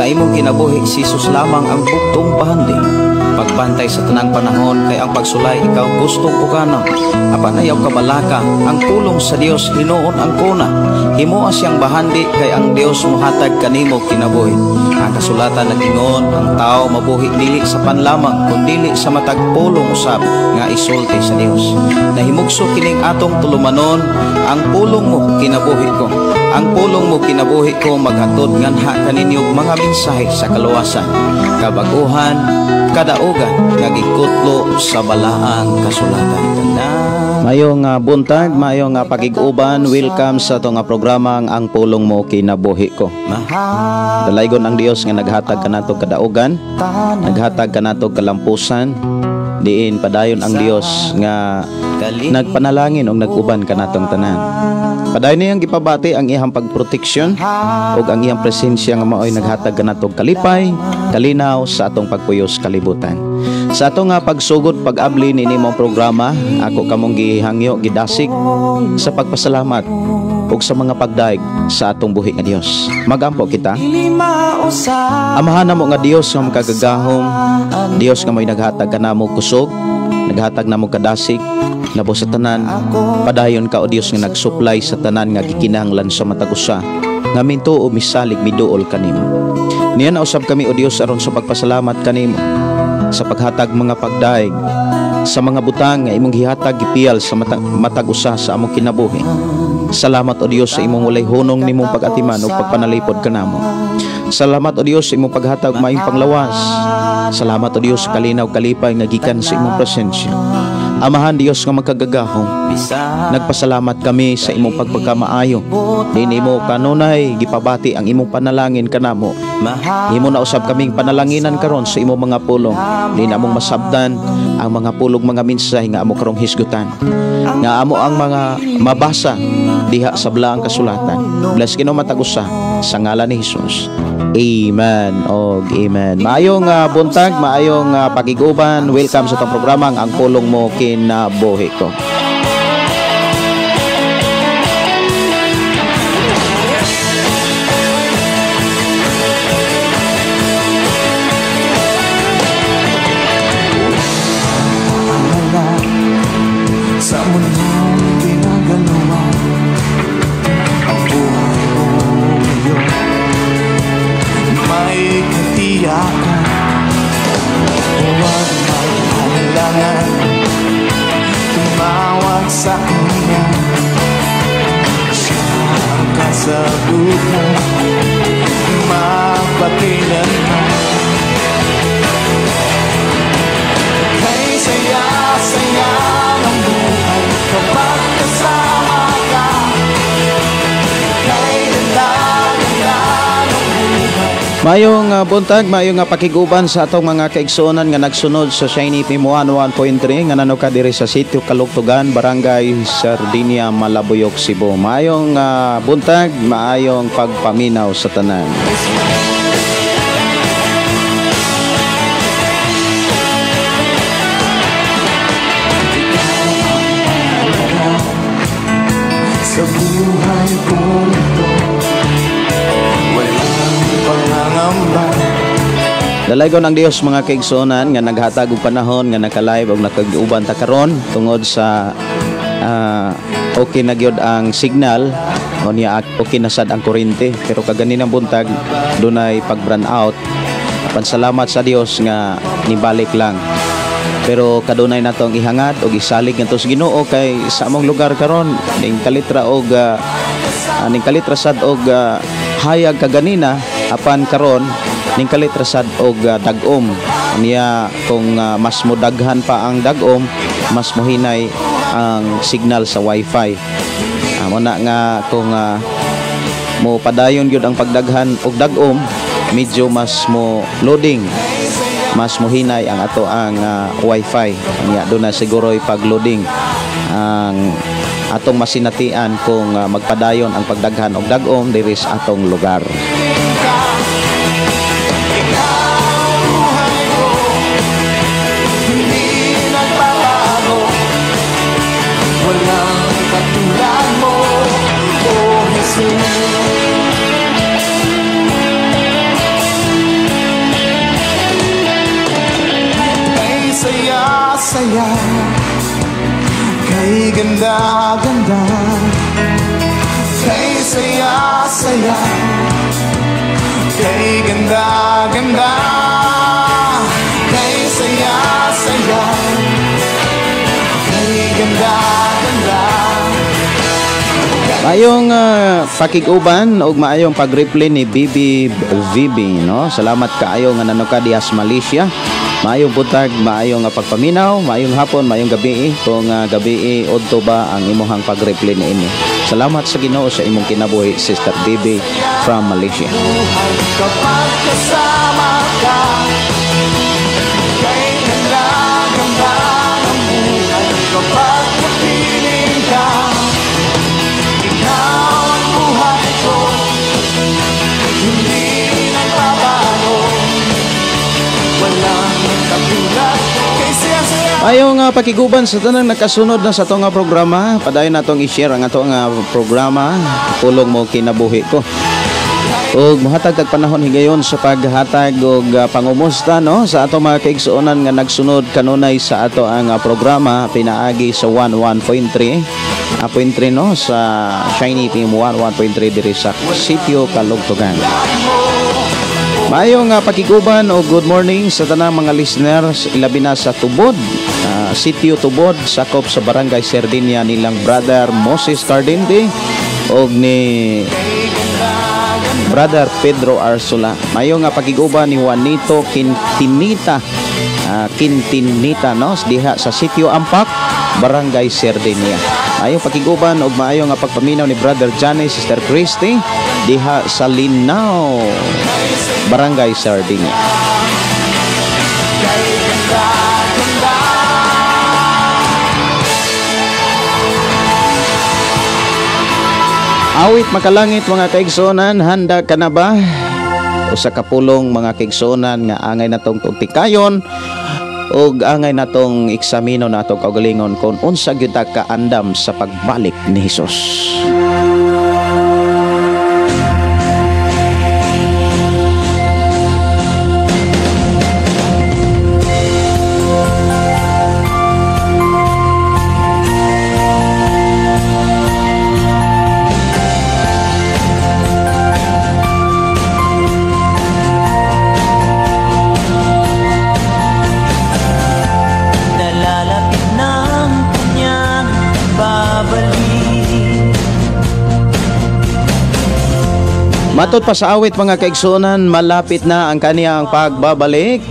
Sa imong kinabuhi, si Jesus lamang ang bugtong bahandi. Pagbantay sa tanang panahon kay ang pagsulay ikaw gustong uganon. Apan ayaw kabalaka, ang pulong sa Dios hinuon ang kuna. Himoa siyang bahandi kay ang Dios mohatag kanimo kinabuhi. Ang kasulatan nag-ingon, ang tao mabuhi dili sa panlamang kundili sa matag pulong usab nga isulti sa Dios. Nahimugso kining atong tulumanon, ang pulong mo kinabuhi ko. Ang pulong mo kinabuhi ko maghatod nganha kaninyo mga mensahe sa kaluwasan, kabaguhan, kadaugan nga gikutlo sa balaang kasulatan. Mayong buntag, mayong pakig-uban, welcome sa atong programang Ang Pulong Mo Kinabuhi Ko. Dalaygon ang Dios nga naghatag kanato kadaugan, naghatag kanato kalampusan, diin padayon ang Dios nga nagpanalangin og nag-uban kanatong tanan. Padayon niyang gipabati ang iyang pagproteksyon ug ang iyang presensya nga maoy naghatag kanato kalipay, kalinaw sa atong pagpuyos kalibutan. Sa ato nga pagsugod pag-abli niini mong programa, ako kamong gihangyo gidasig sa pagpasalamat ug sa mga pagdaig sa atong buhi nga Dios. Magampo kita. Amahan namo nga Dios nga makagagahom, Dios nga may naghatag kanamo kusog, naghatag namo kadasig, labo sa tanan, padayon ka o Dios nga nagsupply sa tanan nga gikinahanglan sa matag usa nga mintuo misalig miduol kanimo. Niya nausab kami o Dios aron sa pagpasalamat kanimo sa paghatag mga pagdaig sa mga butang nga imong gihatag gipiyal sa matag usa sa among kinabuhi. Salamat o Dios sa imong walay hunong nimong pag-atiman ug pagpanalipod kanamo. Salamat o Dios sa imong paghatag maayong panglawas. Salamat o Dios sa kalinaw kalipay nga gikan sa imong presensya. Amahan Dios nga magkagagahom, nagpasalamat kami sa imong pagpagkamaayo. Dini mo kanunay gipabati ang imong panalangin kanamo. Himo na usab kaming panalanginan karon sa imong mga pulong. Di na among masabdan ang mga pulong mga mensahe nga amo karong hisgutan, nga amo ang mga mabasa diha sa balaang kasulatan. Bless Ginoo matag usa sa ngalan ni Hesus. Amen og amen. Maayong buntag, maayong pakig-uban. Welcome sa itong programang Ang Pulong Mo Kinabuhi Ko. Sa mundong ginagalawa, ang buhay mo ngayon may katiyakan. Huwag mag-alangan, tumawag sa kanya. Siya ang kasagutan, mapakailanman. Kay saya-saya ng buhay kapag kasama ka. Kay ganda-ganda ng buhay. Mayong buntag, mayong pakiguban sa atong mga kaigsuonan nga nagsunod sa Shiny FM 101.3 nga nanoka diri sa Sitio Kalugtugan, Barangay Sardinia, Malabuyoc, Cebu. Mayong buntag, maayong pagpaminaw sa tanan. Sa buhay kong ito, walang pangangamba. Dalaygon ang Dios mga kaigsuonan nga naghatag og panahon nga naka-live og nakag-uban ta karon tungod sa okay na gyud ang signal o niya okay na sad ang kuryente, pero kaganinang buntag dunay pag-brand out. Apan salamat sa Dios nga nibalik lang. Pero kadunay natong ihangad og isalig ngadto sa Ginoo kay sa among lugar karon ning kalitra og ning kalitra sad og hayag kaganina, apan karon ning kalitra sad og dag-om. Niya kung mas modaghan pa ang dag-om, mas mohinay ang signal sa wifi. Mo na nga kung mo padayon gyud ang pagdaghan og dag-om, medyo mas mo loading, mas mohinay ang ato ang wifi. Niya doon na siguro'y pag-loading ang atong masinatian kung magpadayon ang pagdaghan og dag-om diri sa atong lugar. Walang katulad mo, O Jesus. saya, kay ganda ganda, kay saya saya, kay ganda ganda, kay saya saya, kay ganda ganda. Maayong pakig-uban ug maayong pag-reply ni Bibi VB, no? Salamat kaayo nga nanoka diha sa Malaysia. Maayong buntag, maayong pagpaminaw, maayong hapon, maayong gabi kung gabi udto ba ang imuhang pag-reply niini. Salamat sa Ginoo sa imong kinabuhi, Sister Bibi from Malaysia. Kapag kasama ka, kay ganda ganda ng buhay. Kapag kapiling ka, ikaw ang buhay ko, hindi nagbabago. Walang katulad kay saya-saya. Maayong pakiguban sa tanang nakasunod na sa atong programa. Padayon natong i-share ang atong programa Pulong Mo Kinabuhi Ko. Ug mohatag tag panahon higayon sa paghatag og pangumusta, no, sa atong mga kaigsuonan nga nagsunod kanunay sa ato ang programa pinaagi sa 11.3 point 3, no, sa Shiny FM 11.3 diri sa Sitio Kalugtugan. Maayong pakiguban o good morning sa tanang mga listeners ilabi na sa Tubod, Sitio Tubod, sakop sa Barangay Sardinia nilang Brother Moses Cardente og ni Brother Pedro Arsula. Maayong pakiguban ni Juanito Quintinita, Quintinita, no, diha sa Sitio Ampak, Barangay Sardinia. Maayong pakiguban og maayong pagpaminaw ni Brother Johnny, Sister Christy diha sa Linao, Barangay Sardinia. Awit makalangit mga kaigsuonan, handa ka na ba? Usa ka pulong mga kaigsuonan nga angay natong tugtikayon ug angay natong eksamino natong kaugalingon kung unsa gyud ta kaandam sa pagbalik ni Hesus. Matod pa sa awit mga kaigsuonan, malapit na ang kaniyang pagbabalik.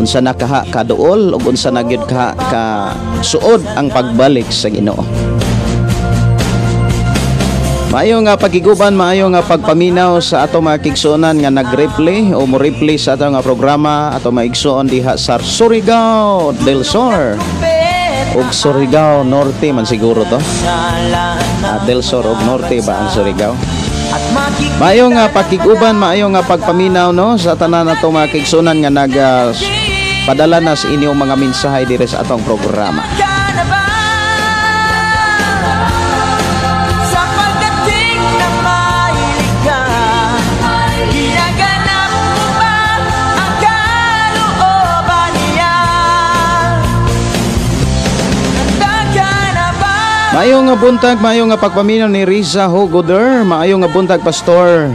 Unsa na kaha kaduol ug unsa na gyud kaha ka suod ang pagbalik sa Ginoo. Maayo nga pagiguban, maayo nga pagpaminaw sa ato mga kaigsuonan nga nag-replay o mo-replay sa ato nga programa ato maigsuon diha sa Surigao del Sur ug Surigao Norte man siguro to. Del Sur ug Norte ba ang Surigao? Maayo nga pakiguban, maayo nga pagpaminaw, no, sa tanan nato mga kaigsuonan nga nag padala na sa inyong mga mensahe diri sa atong programa. Maayong nga buntag, maayong nga pagpaminaw ni Riza Hogoder, maayong nga buntag Pastor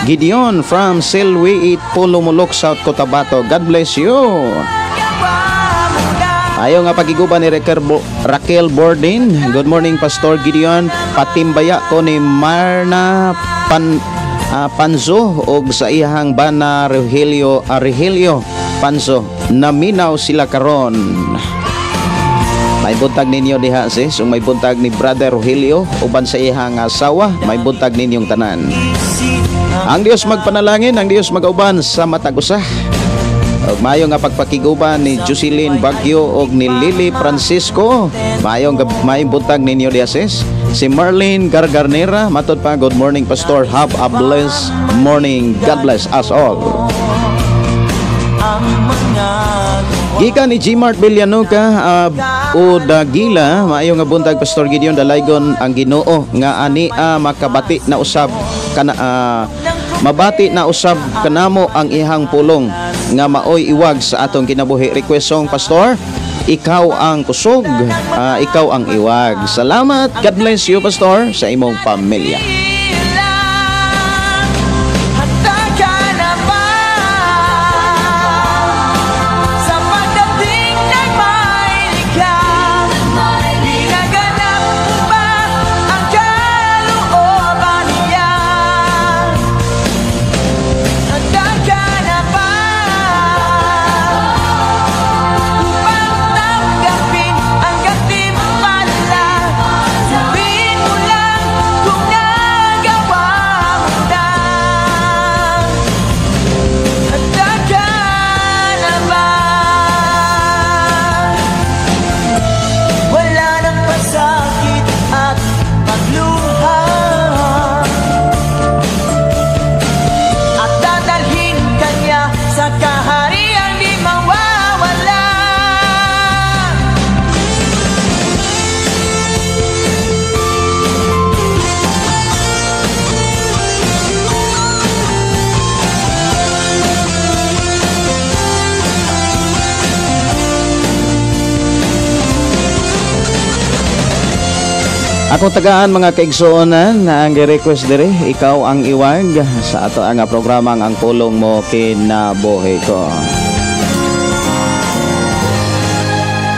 Gideon from Silwi Pulumulok, South Cotabato. God bless you. Maayong nga pagiguban ni Raquel Bordin. Good morning Pastor Gideon. Patimbaya ko ni Marna Panzo og sa iyahang bana Rogelio Argelio Panzo. Naminaw sila karon. May buntag ninyo diha sis, ug may buntag ni Brother Rogelio uban sa iyang asawa, may buntag ninyong tanan. Ang Dios magpanalangin, ang Dios magauban sa matag usa. Ug maayo nga pagpakiguban ni Jocelyn Bagyo og ni Lily Francisco. Maayong may buntag ninyo diha sis. Si Marlene Gargarnera, matod pa, good morning Pastor, have a blessed morning. God bless us all. Gikan ni Gmart Villanueva o Dagila, maayo nga buntag Pastor Gideon, dalaygon ang Ginoo nga ani makabati na usab kana Mabati na usab kanamo ang ihang pulong nga maoy iwag sa atong kinabuhi. Request song, Pastor, "Ikaw ang Kusog, Ikaw ang Iwag." Salamat. God bless you, Pastor, sa imong pamilya. Handa ka na ba sa pagdating ng Maynila? Ginaganap mo ba ang kalooban niya? Handa ka na ba upang tanggapin ang gantimpala? Sabihin mo lang kung nagawa mo na. Handa ka na ba? Wala nang pasakit at pagluha, at dadalhin ka niya sa kahariang di mawawala. Akong tagaan, mga kaigsuonan, na ang request diri, "Ikaw ang Iwag," sa ato ang programang Ang Pulong Mo Kinabuhi Ko.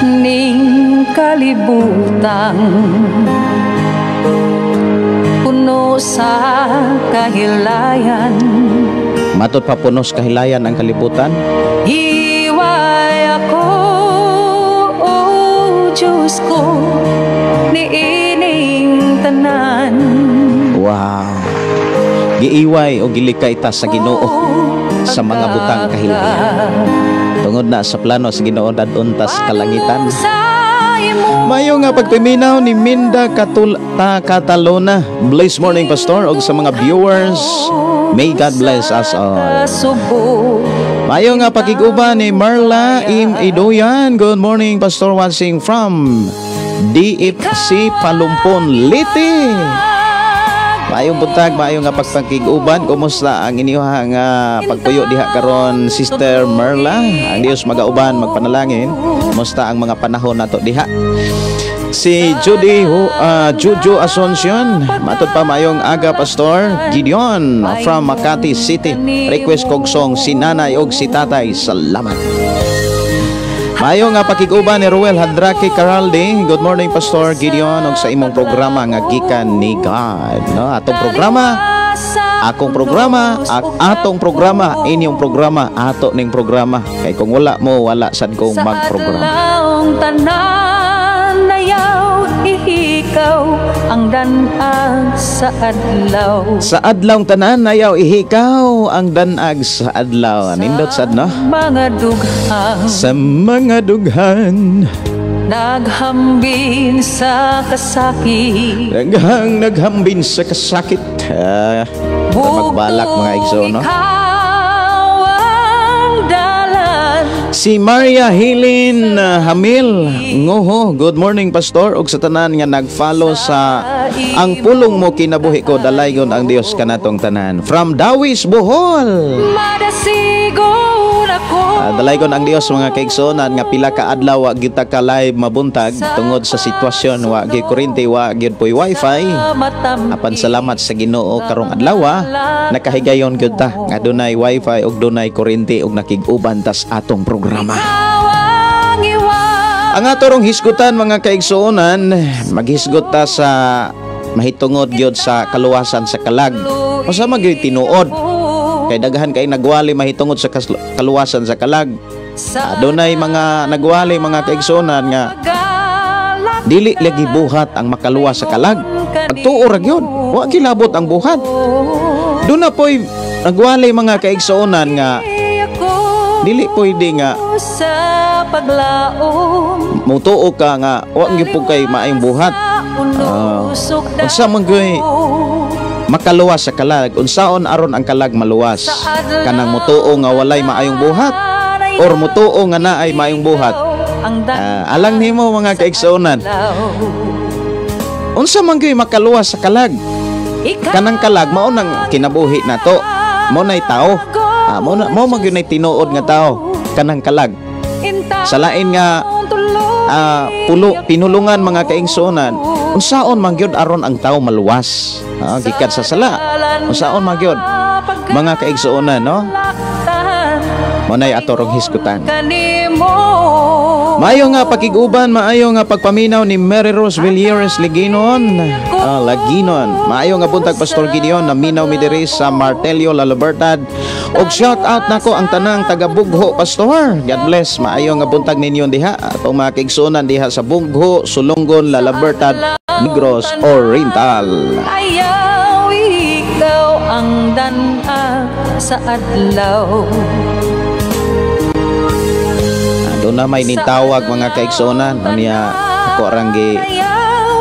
Ning kalibutan puno sa kahilayan. Matod pa puno sa kahilayan ang kalibutan. Hiway ako, O Diyos ko, niining tanan. Wow. Giiway o gilikay ta sa Ginoo sa mga butang kahilayan. Tungod na sa plano sa Ginoo, dadon ta sa kalangitan. Mayo nga pagpiminaw ni Minda Katul ta Catalona. Bless morning, Pastor, og sa mga viewers. May God bless us all. Mayo nga pakiguban ni Marla Im Idoyan. Good morning, Pastor, watching from DFC Palumpon, Leyte. Maayong buntag, maayong nga pagpakig-uban. Kumusta ang inyong nga pagpuyo diha karon, Sister Merla? Ang Dios magauban, magpanalangin. Kumusta ang mga panahon nato diha? Si Judy Juju Asuncion, matod pa maayong aga, Pastor Gideon from Makati City. Request kog song "Si Nanay og Si Tatay." Salamat. Maayo nga pakiguban ni Ruel Hadraki Caraldi. Good morning, Pastor Gideon, og sa imong programa nga gikan ni God. No, atong programa, akong programa, atong programa, inyong programa, ato ning programa. Kay kung wala mo, wala sad kong Sa magprograma. Adlawng tanan nayaw ihikaw ang danag sa adlaw. Sa adlawng tanan nayaw ihikaw ang danag sa adlaw. Nindot sad, no? Mga dughang Sa mga dughan naghambin sa kasakit. Naghang naghambin sa kasakit. Ah, magbalak, mga igso, no? Ikaw ang dalan. Si Maria Helene Hamil Ngoho, good morning, Pastor, ug sa tanan nga nag-follow sa Ang Pulong Mo Kinabuhi Ko. Dalaygon ang Dios kanatong tanan. From Dawis, Bohol. Madasigon ako. Dalaygon ang Dios, mga kaigsuonan, nga pila ka adlaw wa gyud ta ka live mabuntag tungod sa sitwasyon, wa gyud kuryente, wa gyud poy wifi. Apan salamat sa Ginoo, karong adlaw nakahigayon gyud ta nga dunay wifi ug dunay kuryente ug nakig-uban tas atong programa. Ikaw ang iwan. Ang atorong hisgutan, mga kaigsuonan, maghisgot ta sa mahitungod gyud sa kaluwasan sa kalag. Usa man gyud tinuod? Kay daghan kay nagwali mahitungod sa kaluwasan sa kalag. Dunay mga nagwali, mga kaigsuonan, nga dili lagi buhat ang makaluwas sa kalag. Pagtuo ra gyud, wa kilabot ang buhat. Doon na po'y nagwali, mga kaigsuonan, nga dili pwede nga sa paglaom mutuo ka nga wa gyud po kay maayong buhat. Unsa man gyud makaluwas sa kalag? Unsaon aron ang kalag maluwas? Kanang mutuo nga walay maayong buhat or mutuo nga naay maayong buhat? Alang nimo, mga kaigsuonan. Unsa man gyud makaluwas sa kalag? Kanang kalag mao nang kinabuhi nato. Mo nay tao. Mo na, mo man gyud nay tinuod nga tao kanang kalag. Sa lain nga pulo pinulungan, mga kaigsuonan, unsaon man gyud aron ang tao maluwas gikan sa sala? Unsaon man gyud, mga kaigsuonan, no? Mo nay ato rong hisgutan. Maayo nga pakig-uban, maayo nga pagpaminaw ni Mary Rose Villieres Liginon. Laginon. Maayo nga buntag, Pastor Gideon, naminaw mi diri sa Martello, La Libertad. Og shout out nako ang tanang taga Bugho, Pastor. God bless. Maayo nga buntag ninyo diha. Atong mga kaigsuonan diha sa Bugho, Sulongon, La Libertad, Negros Oriental. Ayaw, ikaw ang dan-a sa adlaw. Doon na may nitawag, mga kaigsuonan. Unya ako rang gi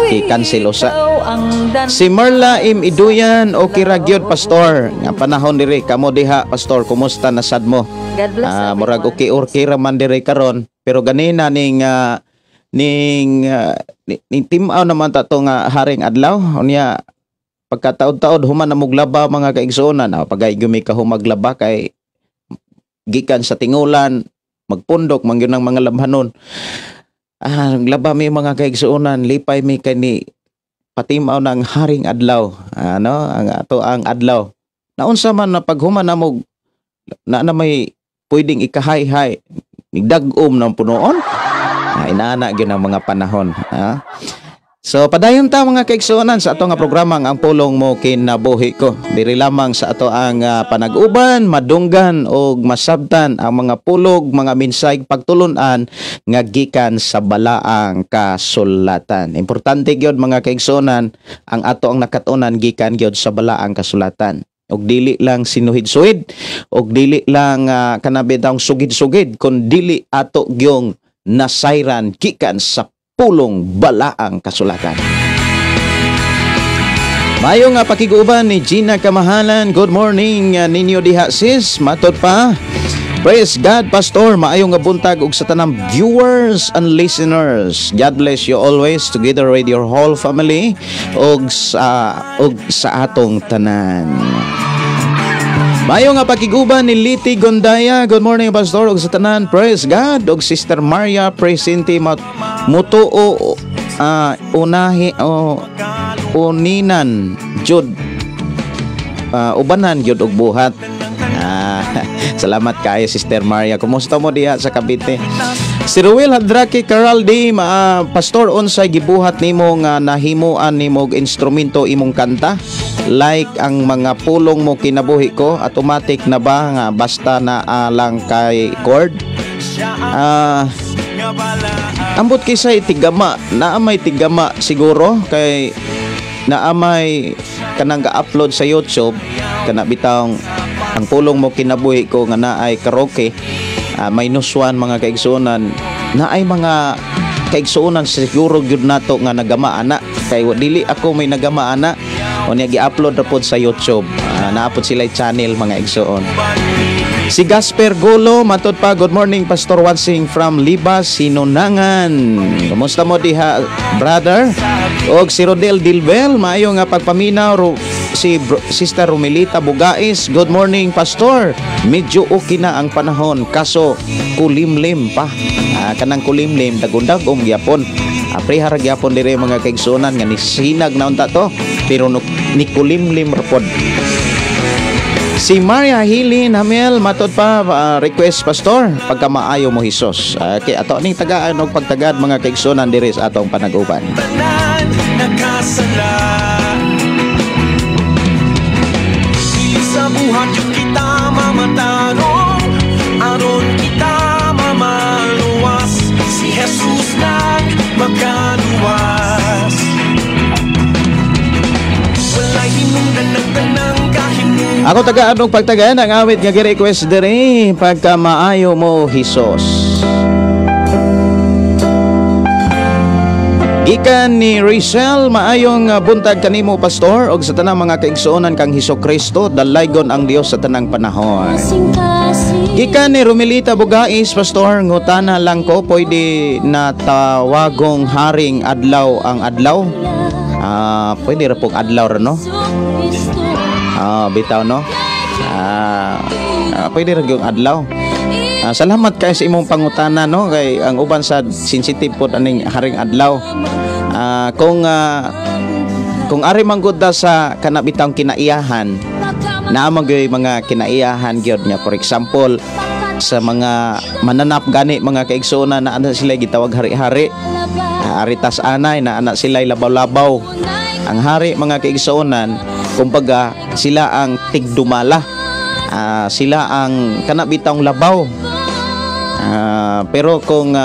i-cancel usa. Si Marla M. Iduyan, okay ra gyud, Pastor. Nga panahon diri kamo diha, Pastor, kumusta na sad mo? God bless Murag everyone. Okay okay ra man diri karon, pero ganina ning tim-aw naman ta to nga haring adlaw. Unya pagkataod-taod human na muglaba, mga kaigsuonan, pagay gumi ka humaglaba kay gikan sa tingulan magpundok man gyud ang mga labhanon. Naglaba mi, mga kaigsuonan, lipay mi kay ni patimaw ng haring adlaw. Ano, ang ato ang adlaw. Naunsa man na paghuman na mo na, na may pwedeng ikahay-hay, nigdag-om ng punoon. Inaana gyud ang mga panahon. So padayon ta, mga kaigsuonan, sa ato nga programa nga Ang Pulong Mo Kinabuhi Ko. Diri lamang sa ato ang panag-uban, madunggan og masabtan ang mga pulog, mga minsay pagtulunan nga gikan sa balaang kasulatan. Importante gyud, mga kaigsuonan, ang ato ang nakatunan gikan gyud sa balaang kasulatan. Og dili lang sinuhid-suhid, og dili lang kanabi daw sugid-sugid, kun dili ato gyung nasayran gikan sa pulong balaang kasulatan. Mayo nga pakiguban ni Gina Kamahalan. Good morning ninyo diha, sis. Matod pa. Praise God, Pastor. Maayo nga buntag ug sa tanang viewers and listeners. God bless you always together with your whole family ug sa atong tanan. Mayo nga pakiguban ni Liti Gondaya. Good morning, Pastor, ug sa tanan. Praise God. Ug Sister Maria Presente mutuo unahi o uninan jud ubanan jud og buhat. Salamat kaayo, Sister Maria. Kumusta mo diha sa Cavite? Si Ruel Hadraki Caraldi, ma, Pastor, unsay gibuhat nimo nga nahimuan nimo og instrumento imong kanta? Like ang mga pulong mo kinabuhi ko, automatic na ba nga basta na lang kay chord? Ambot kaysa tigama, naa may tigama siguro kay naa may kanang ga-upload sa YouTube kana bitawng Ang Pulong Mo Kinabuhi Ko nga naay karaoke, -1, mga kaigsuonan. Naay mga kaigsuonan siguro gyud nato nga nagama ana kay dili ako may nagama ana. Unya gi-upload ra pod sa YouTube. Naa pod sila channel, mga igsuon. Si Gasper Golo, matod pa, good morning, Pastor Wansing from Libas, Sinunangan. Kumusta mo diha, brother? Og si Rodel Dilbel, maayo nga pagpaminaw. Si Sister Romilita Bugais, good morning, Pastor. Medyo okay na ang panahon, kaso kulimlim pa. Kanang kulimlim, dagundagom gyapon. Prehar gyapon dire, mga kaigsuonan, nga nisinag na unta to, pero no, ni kulimlim ra pod. Si Maria Hilin Hamel, matod pa, request, Pastor, pagkamaayo mo Hesus. Okay, ato ning tagaan og pagtagad, mga kaigsuonan, diri sa atong panag-uban. Tanan nakasala. Dili sa buhat yung kita mamatanong aron kita mamaluwas. Si Jesus nang makaluwas. Walay hinungdan ng tanang kahinungdan. Ako tagaan og pagtagaan ang awit nga gi-request diri, Pagkamaayo Mo Hesus. Gikan ni Rachel, maayong buntag kanimo, Pastor, og sa tanang mga kaigsuonan kang Hesus Kristo, dalaygon ang Dios sa tanang panahon. Gikan ni Romilita Bugais, Pastor, ngutana lang ko, pwede na tawagong haring adlaw ang adlaw? Pwede ra pong adlaw ra, no? Bitaw, no? Pwede ra gyud adlaw. Salamat kay sa imong pangutana, no, kay ang uban sa sensitive pod aning haring adlaw. Kung ari man gud sa kana bitawng kinaiyahan, naa man gyud mga kinaiyahan gyud nga, for example, sa mga mananap gani, mga kaigsoona, na ana sila gitawag hari-hari. Aritas anay na ana sila labaw-labaw. Ang hari, mga kaigsuonan, kumbaga sila ang tigdumala. Sila ang kana bitawng labaw. Pero kung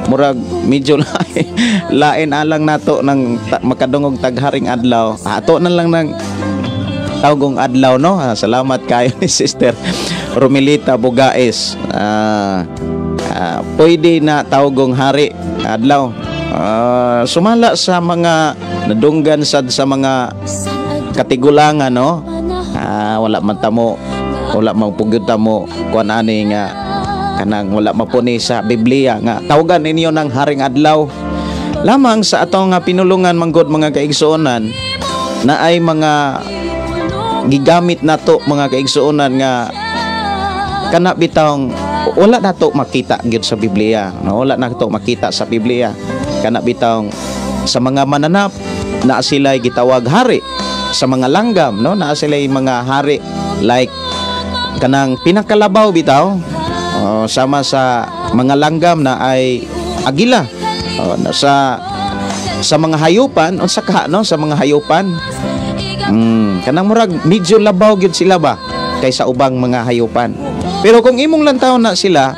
murag medyo lain, lain alang nato ng makadungog tagharing adlaw, ato na lang ng tawgong adlaw, no. Salamat kayo ni Sister Romilita Bugaes. Pwede na tawgong hari adlaw. Sumala sa mga nadunggan sad sa mga katigulangan, no. Wala man tamo, wala man pugyud tamo kuan ani nga kanang wala mapuni sa Biblia nga tawagan ninyo ng haring adlaw. Lamang sa atong nga pinulungan manggod, mga kaigsuonan, na ay mga gigamit nato, mga kaigsuonan, nga kana bitawng wala nato makita gyud sa Biblia, no? Wala nato makita sa Biblia kana bitawng sa mga mananap na sila gitawag hari, sa mga langgam, no, na sila mga hari, like kanang pinakalabaw bitaw, oh, sama sa mga langgam na ay agila, oh, na sa mga hayupan, unsa ka, no, sa mga hayupan, kanang murag medyo labaw gyud sila ba kaysa ubang mga hayupan. Pero kung imong lantaw na sila,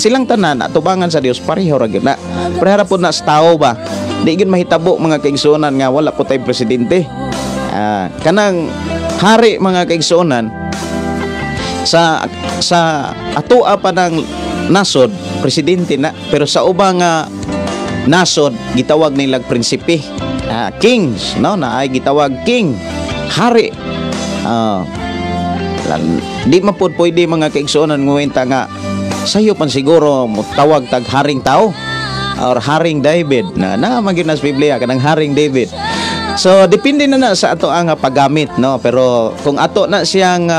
silang tanan atubangan sa Dios, pareho ra gyud na. Pareho ra pud na sa tao ba. Di gyud mahitabo, mga kaigsuonan, nga wala po tay presidente. Kanang hari, mga kaigsuonan, sa atoa pa ng nasod, presidente na, pero sa ubang nasod gitawag nilang prinsipe. Kings, no, na ay gitawag king, hari. Di man pod pwede, mga kaigsuonan, nguwenta nga sayo pan siguro mo tawag tag haring tao or haring David na na man gyud na sa Biblia kanang haring David. So depende na na sa ato ang paggamit, no, pero kung ato na siyang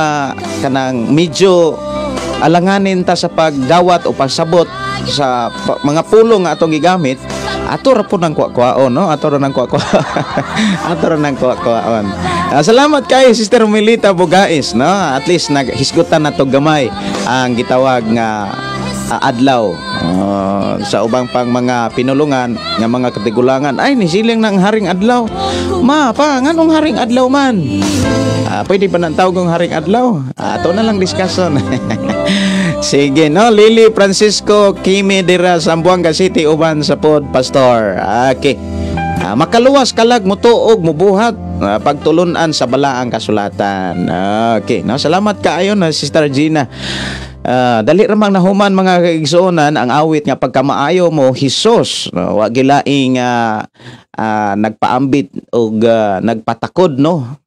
kanang medyo alanganin ta sa pagdawat o pagsabot sa mga pulong nga atong gigamit, ato ra po nang kuwa-kuwaon, no, ato ra nang kuwa-kuwa, ato ra nang kuwa-kuwaon. Salamat kay Sister Melita Bugais, no, at least naghisgutan na to gamay ang gitawag nga adlaw. Sa ubang pang mga pinulungan nga mga katigulangan ay nisiling ng haring adlaw, ma pa nganong haring adlaw man? Pwede pa nang tawag haring adlaw. Ato na lang discussion. Sige, no, Lily Francisco Kimi dira Zamboanga City, uban sa pod, pastor. Okay. Makaluwas kalag mutuog mubuhat pagtulunan sa balaang kasulatan. Okay, no, salamat kaayo na Sister Gina. Dali ra mang nahuman, mga kaigsuonan, ang awit nga pagkamaayo mo Hesus, no, wa gilaing nagpaambit og nagpatakod, no,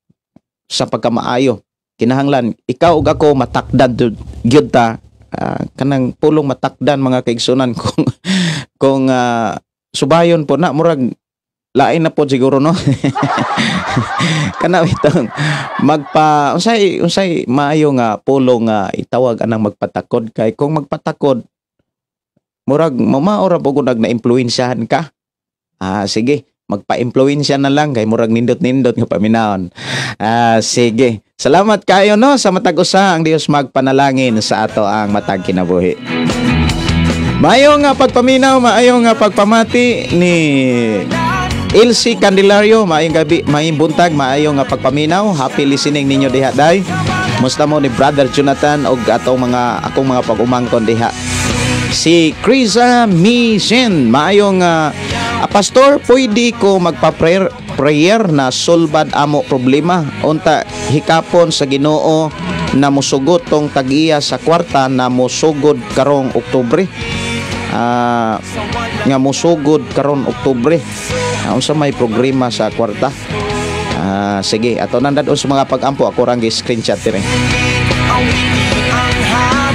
sa pagkamaayo. Kinahanglan ikaw ug ako matakdan gyud ta, kanang pulong matakdan, mga kaigsuonan, kung subayon po na, murag lain na po siguro, no, kana bitong magpa unsay maayo nga pulong nga itawag anang magpatakod, kay kung magpatakod murag mamao ra po nag na-impluwensyahan ka. Sige, magpa-impluwensya na lang kay murag nindot-nindot nga paminawon. Sige, salamat kayo, no, sa matag usa. Ang Dios magpanalangin sa ato ang matag kinabuhi. Maayo nga pagpaminaw, maayo nga pagpamati ni Elsie Candelario, maayong gabi, maayong buntag, maayo nga pagpaminaw. Happy listening ninyo diha, day. Musta mo ni Brother Jonathan og atong mga akong mga pag-umangkon diha. Si Krisa Misen, maayong pastor, pwede ko magpa-prayer prayer na sulbad amo problema. Unta hikapon sa Ginoo na musugot tong tag-iya sa kwarta na musugod karong Oktubre. Nga musugod karon Oktubre. Unsa may programa sa kwarta? Sige, ato nang dadon sa mga pag-ampo, ako rang gi-screenshot dire.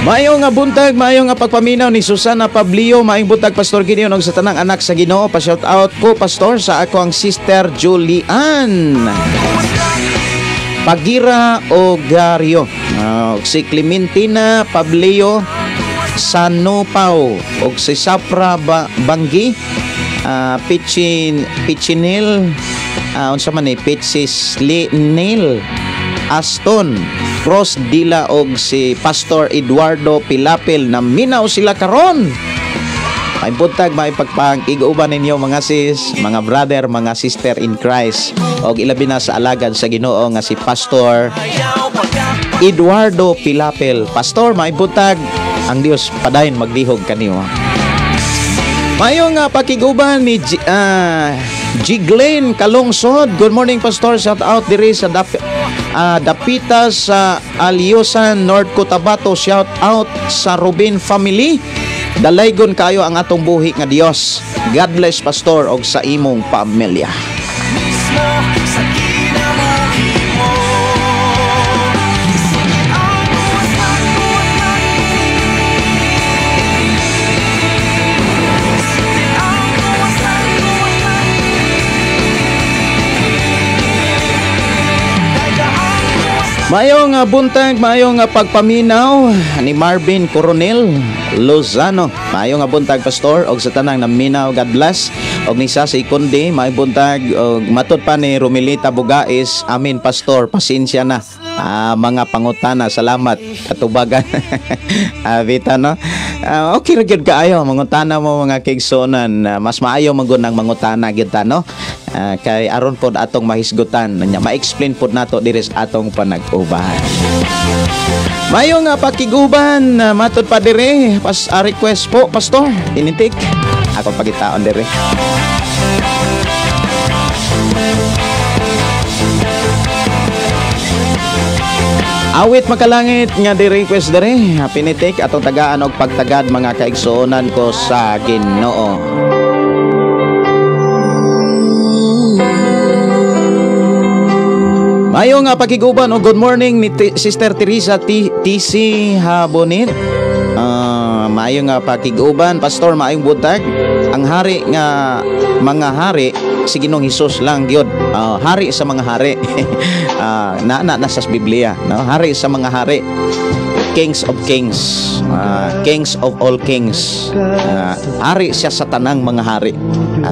Maayo nga buntag, maayo nga pagpaminaw ni Susana Pablio, maayong buntag, Pastor Gideon ug sa tanang anak sa Ginoo. Pa-shout out ko, pastor, sa ako ang Sister Julian Pagira Ogario. Si Clementina Pablio Sanopao og si Sapra Banggi, Pichinil, unsa man ni Pichislinil Aston Cross Dila og si Pastor Eduardo Pilapil na minaw sila karon. May buntag, may pagpangig-uban ninyo mga sis, mga brother, mga sister in Christ. Og ilabi na sa alagad sa Ginoo nga si Pastor Eduardo Pilapil. Pastor, may buntag, ang Dios padayon magdihog kaniyo. Mayo nga pakiguban ni G. Glenn Kalungsod. Good morning, Pastor. Shout out diri sa Dapita sa Aliosan, North Cotabato. Shout out sa Rubin family. Dalaygon kayo ang atong buhi nga Dios. God bless, Pastor, og sa imong pamilya. Mismo sa kinabuhi mo. Ang buwas ng ang buwas ng Maayong buntag, maayong pagpaminaw ni Marvin Coronel Lozano. Maayong buntag, Pastor, og sa tanang naminaw, God bless. Og ni sa si Kundi, maayong buntag og matod pa ni Romilita Bugais, amin Pastor, pasensya na. Mga pangutana, salamat katubagan. Bita no. Okay ra gyud kaayo mangutana mo, mga kaigsuonan. Mas maayo man gud nang mangutana gyud ta no. Kay aron pod atong mahisgutan nya ma-explain pod nato diri sa atong panag-uban. Mayo nga pakiguban, matod pa dire pas request po, Pastor. Tinintik ako pagitaon dire. Awit Makalangit nga di request dire, pinitik atong tagaan og pagtagad, mga kaigsuonan ko sa Ginoo. Mayo nga pakiguban o good morning ni Sister Teresa TC Habonit. Maayo nga pakiguban, Pastor, maayong buntag. Ang hari nga mga hari si Ginoong Hesus lang gyud. Hari sa mga hari. Na na nasa Biblia, no? Hari sa mga hari. Kings of kings, kings of all kings. Hari siya sa tanang mga hari.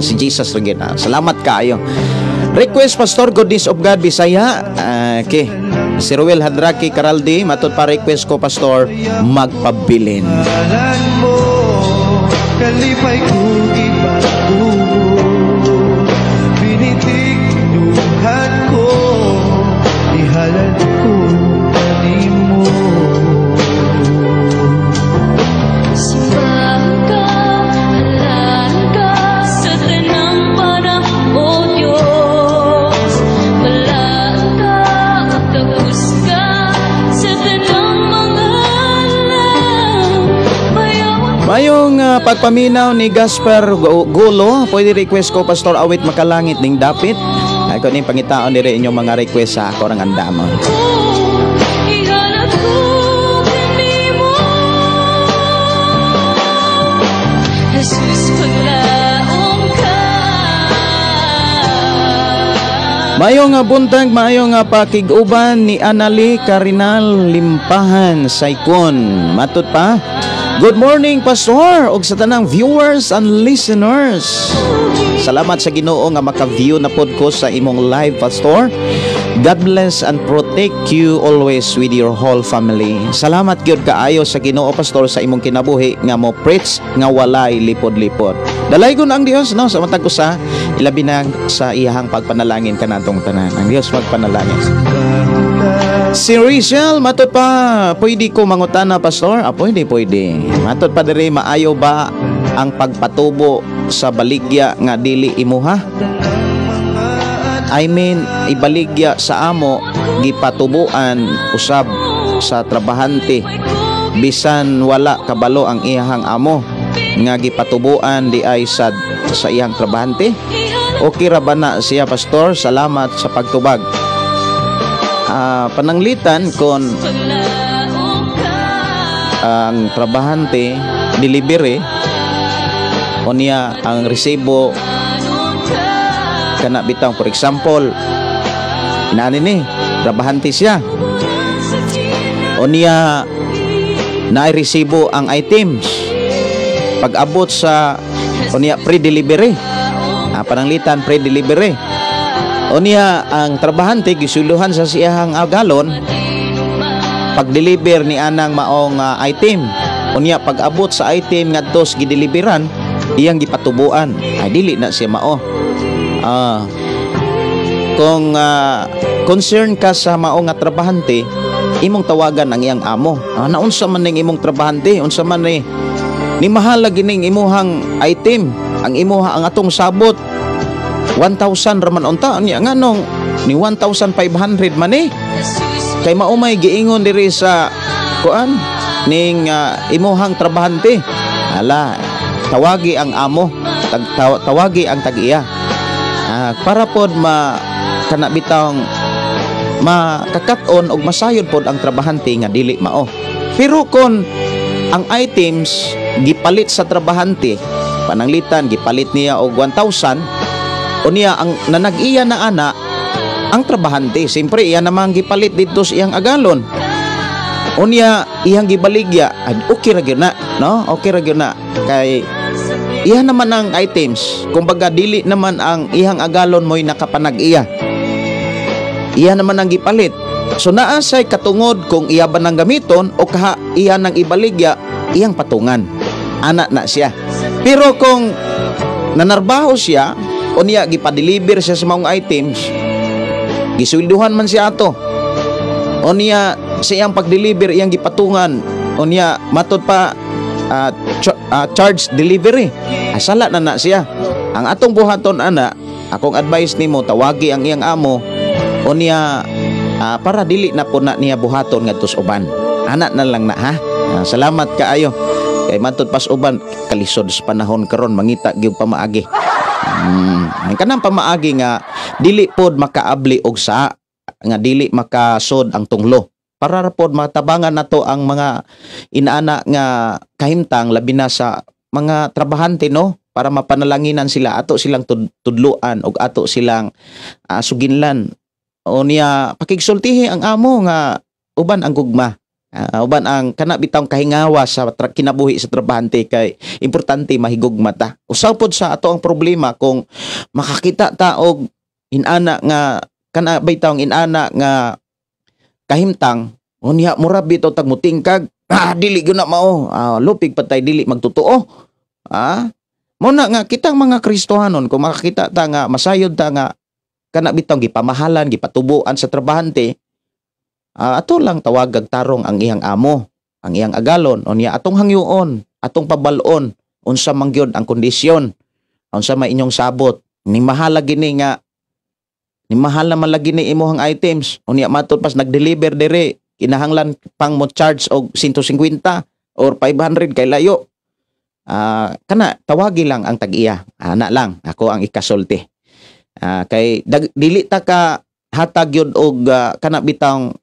Si Jesus ra gyud. Salamat kaayo. Request, Pastor, Goodness of God Bisaya. Okay. Si Ruel Hadraki Caraldi, matod pa request ko, Pastor, Magpabilin. Ngalan mo, kalipay kong ipatubo. Binitignuhan ko, ihalal ko kanimo. Simbahan ka, halalan ka sa tanang panahon, O Diyos. Balaan ka, magtapos ka sa tanang mga alam. Mayawang Mayong pagpaminaw ni Gaspar Gulo, pwede request ko, Pastor, Awit Makalangit ning dapit. Ay ko ning pangitaon dire inyong mga request sa ako rang andamon. Ihalal ko kanimo. Jesus, paglaom ka. Mayong buntag, maayong pakig-uban ni Anali Karinal Limpahan Saikon. Matod pa. Good morning, Pastor, ug sa tanang viewers and listeners. Salamat sa Ginoo nga maka-view na pod ko sa imong live, Pastor. God bless and protect you always with your whole family. Salamat gyud kaayo sa Ginoo, Pastor, sa imong kinabuhi nga mo preach nga walay lipod-lipod. Dalaygon ang Dios no sa matag usa, ilabi na sa iyahang pagpanalangin kanatong tanan. Ang Dios magpanalangin. Si Rachel, matod pa, pwede ko mangutana, Pastor? Pwede, pwede. Matod pa diri, maayo ba ang pagpatubo sa baligya nga dili imuha? I mean, ibaligya sa amo, gipatubuan usab sa trabahante. Bisan wala kabalo ang iyahang amo nga gipatubuan di ay sa iyang trabahante. Okay ra ba na siya, Pastor? Salamat sa pagtubag. Pananglitan kon ang trabahante delivery o niya ang resibo kana bitaw, for example, inani ni trabahante siya. Unya naay resibo ang items. Pag-abot sa unya pre-delivery. Pananglitan pre-delivery. Unya ang trabahante gisuluhan sa siyahang agalon pag-deliver ni anang maong item. Unya pag-abot sa item ngadto sa gideliveran, iyang gipatubuan. Ay dili na siya mao. Kung concern ka sa mao nga trabahante, imong tawagan ang iyang amo. Naunsa man ning imong trabahante, unsa man ni mahal lagi ning imuhang item, ang imuha ang atong sabot 1,000 ra man unta, unya nganong ni 1,500 man eh. Kay mao may giingon diri sa kuan ning imuhang trabahante. Hala, tawagi ang amo, tawagi ang tag-iya. Para pod ma kana bitawng makakat-on og masayod pod ang trabahante nga dili mao. Pero kon ang items gipalit sa trabahante, pananglitan gipalit niya og 1,000, unya ang nanag-iya na ana ang trabahante, siyempre iya namang gipalit didto sa iyang agalon. Unya iyang gibaligya, okay ra gyud na, no? Okay ra gyud na kay iya naman ang items. Kumbaga dili naman ang iyang agalon mo'y nakapanag-iya. Iya naman ang gipalit. So naa say katungod kung iya ba nang gamiton o kaha iya nang ibaligya, iyang patungan. Ana na siya. Pero kung nanarbaho siya, unya gipa-deliver siya sa maong items, gisweldohan man siya ato. Unya sa iyang pag-deliver iyang gipatungan, unya matod pa charge delivery. Sala na na siya. Ang atong buhaton ana, akong advice nimo, tawagi ang iyang amo, unya para dili na po na niya buhaton ngadto sa uban. Ana na lang na ha. Salamat kaayo. Kay matod pas uban kalisod sa panahon karon mangita gyud pamaagi. Ang kanang pamaagi nga dili pod makaabli og sa nga dili makasod ang tunglo. Para ra pod matabangan nato ang mga inaana nga kahimtang labi na sa mga trabahante, no, para mapanalanginan sila, ato silang tudluan og ato silang suginlan. O niya pakigsultihi ang amo nga uban ang gugma. Uban ang kana bitawng kahingawa sa kinabuhi sa trabahante kay importante mahigugma ta. Usaw pod sa ato ang problema kung makakita ta og inana nga kana bitawng inana nga kahimtang, unya mura bitaw tag mutingkag, dili gyud na mao, lupig patay dili magtotoo. Mo na nga kitang mga Kristohanon kung makakita ta nga masayod ta nga kana bitawng gipamahalan, gipatubuan sa trabahante, ato lang tawagag tarong ang iyang amo, ang iyang agalon, unya atong hangyoon, atong pabal-on, unsa man gyud ang kondisyon, unsa may inyong sabot, ni mahala gini nga ni mahal naman lagi ni imuhang items, unya matod pas nag-deliver dire, kinahanglan pang mo charge og 150 or 500 kay layo. Kana tawagi lang ang tag-iya, ana lang ako ang ikasulti. Kay dili ta ka hatag yun og kana bitawng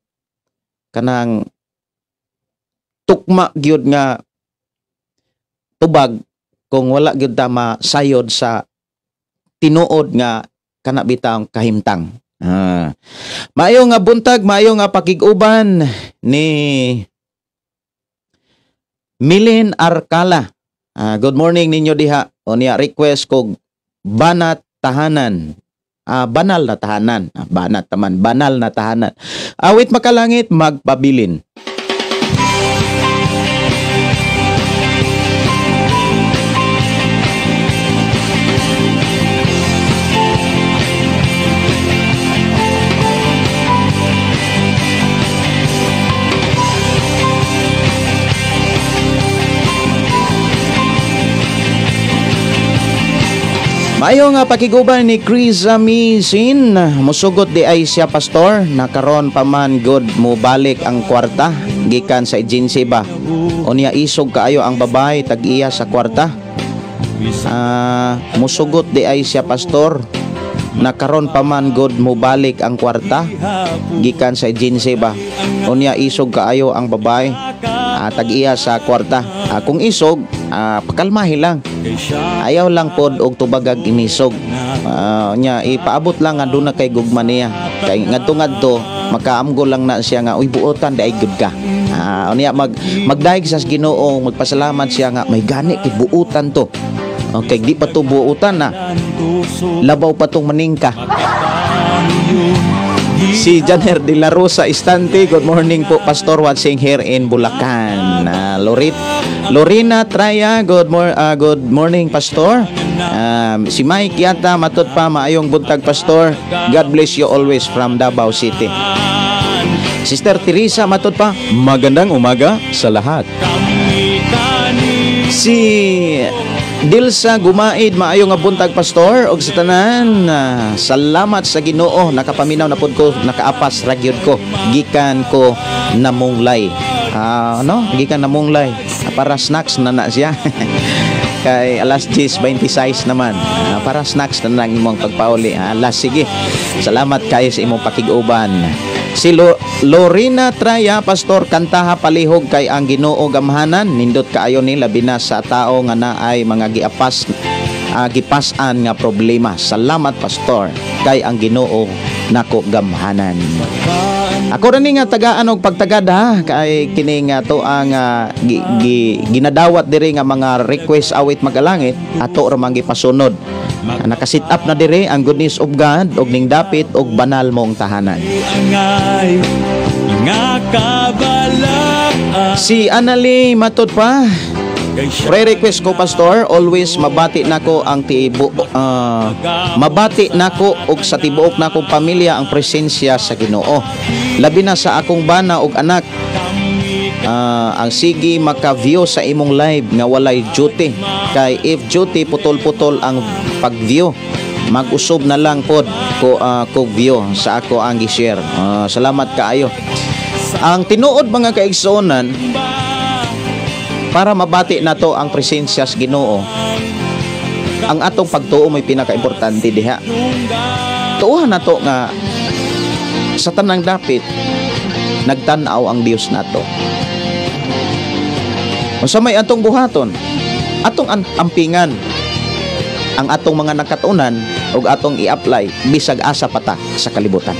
kanang tukma gyud nga tubag kung wala gyud ta masayod sa tinuod nga kana bitawng kahimtang. Maayo nga buntag, maayo nga pakig-uban ni Milin Arcala. Good morning ninyo diha. Unya request kog banat tahanan. Banal na tahanan. Banat taman, banal na tahanan. Awit makalangit, magpabilin. Maayo nga pakiguban ni Chris Amisin. Musugot di ay siya pastor, nakaron pa man good mubalik ang kwarta gikan sa agency ba. Unya isog kaayo ang babae tag-iya sa kwarta. Musugot di ay siya pastor, nakaron pa man good mubalik ang kwarta gikan sa agency ba. Unya isog kaayo ang babae tag-iya sa kwarta. Kung isog, pakalmahi lang. Ayaw lang pod og tubagag inisog. Nya ipaabot lang nga duna kay gugma niya. Kay ngadto-ngadto makaamgo lang na siya nga uy buotan di ay gud ka. Unya magdayeg sa Ginoo, magpasalamat siya nga may gani kay buutan to. Okay, di pa to buutan na. Labaw pa tong maningka. Si Janer de la Rosa Istante, good morning po, Pastor, watching here in Bulacan. Lorena Traya, good morning, Pastor. Si Mike Yata, matud pa, maayong buntag, Pastor. God bless you always from Davao City. Sister Teresa, matud pa, magandang umaga sa lahat. Si Dilsa Gumaid, maayo nga buntag, Pastor, og sa tanan. Salamat sa Ginoo, nakapaminaw na pud ko, nakaapas ra gyud ko gikan ko namunglay. Ano? Gikan namunglay. Para snacks na na siya. Kay alas 10:26 naman. Para snacks na nang imong pagpauli. Alas sige. Salamat kayo sa imong pakig-uban. Si Lorena Traya, "Pastor, kantaha palihog kay Ang Ginoo Gamhanan." Nindot kaayo ni, labi na sa tao nga naay mga giapas gipas-an nga problema. Salamat, Pastor, kay ang Ginoo nako gamhanan. Ako ra ni nga tagaan og pagtagad ha, kay kini nga to ang ginadawat diri nga mga request awit magalangit, ato ra man gipasunod. Naka-set up na diri ang goodness of God og ning dapit og banal mong tahanan. Angay nga kabalak. Si Annalie, matud pa, "Pre-request ko, Pastor, always mabati nako ang tibo mabati nako og sa tibuok nakong pamilya ang presensya sa Ginoo. Labi na sa akong bana og anak. Ang sige maka-view sa imong live nga walay duty. Kay if duty, putol-putol ang pag-view. Mag-usob na lang pod ko ko view sa ako ang gi-share. Salamat kaayo." Ang tinuod, mga kaigsuonan, para mabati nato ang presensya sa Ginoo, ang atong pagtuo may pinakaimportante diha. Tuohan nato nga sa tanang dapit nagtan-aw ang Dios nato. Unsa may atong buhaton? Atong ampingan ang atong mga nakatunan ug atong i-apply bisag asa pa ta sa kalibutan.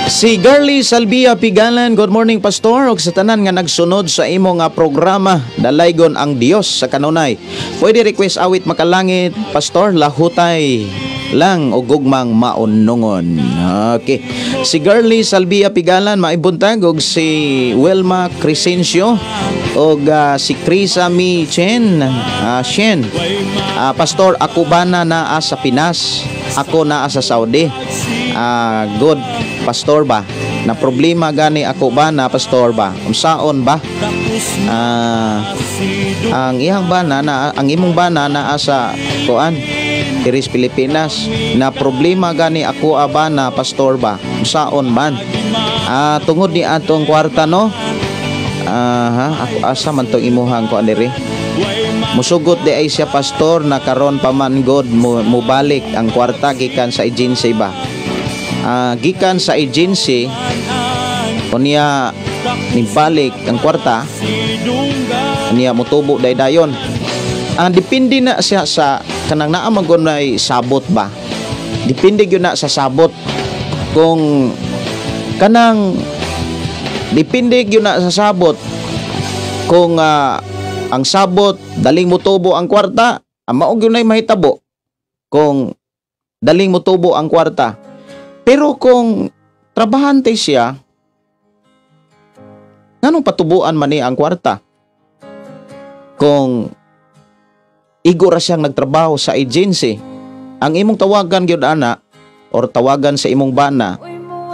Si Girly Salvia Pigalan, "Good morning, Pastor, ug sa tanan nga nagsunod sa imo nga programa. Dalaygon ang Dios sa kanunay. Pwede request awit makalangit, Pastor, Lahutay lang og Gugmang Maunungon." Okay. Si Girly Salvia Pigalan, maibuntag, ug si Wilma Crescencio ug si Krisa Mi Chen, Shen. "Pastor, ako ba na naa sa Pinas? Ako naa sa Saudi. Good Pastor ba? Na problema gani ako ba na, Pastor ba? Unsaon ba?" Ang iyang bana na, ang imong bana naa sa kuan diris Pilipinas, "Na problema gani ako aba na, Pastor ba? Unsaon man?" Tungod ni atong kwarta, no? Ha, ako asa man tong imuhang kuan diri? "Musugot di ay siya, Pastor, na karon pa man god mubalik ang kwarta gikan sa agency ba?" Gikan sa agency unya nibalik ang kwarta, niya motubo day dayon. Depende na siya sa kanang naa man gud nay sabot ba. Depende gyud na sa sabot kung kanang, depende gyud na sa sabot kung ang sabot daling motubo ang kwarta, ang mao gyud nay mahitabo kung daling motubo ang kwarta. Pero kung trabahante siya, nganong patubuan man ni ang kwarta? Kung igo ra siyang nagtrabaho sa agency, ang imong tawagan gyud ana or tawagan sa imong bana,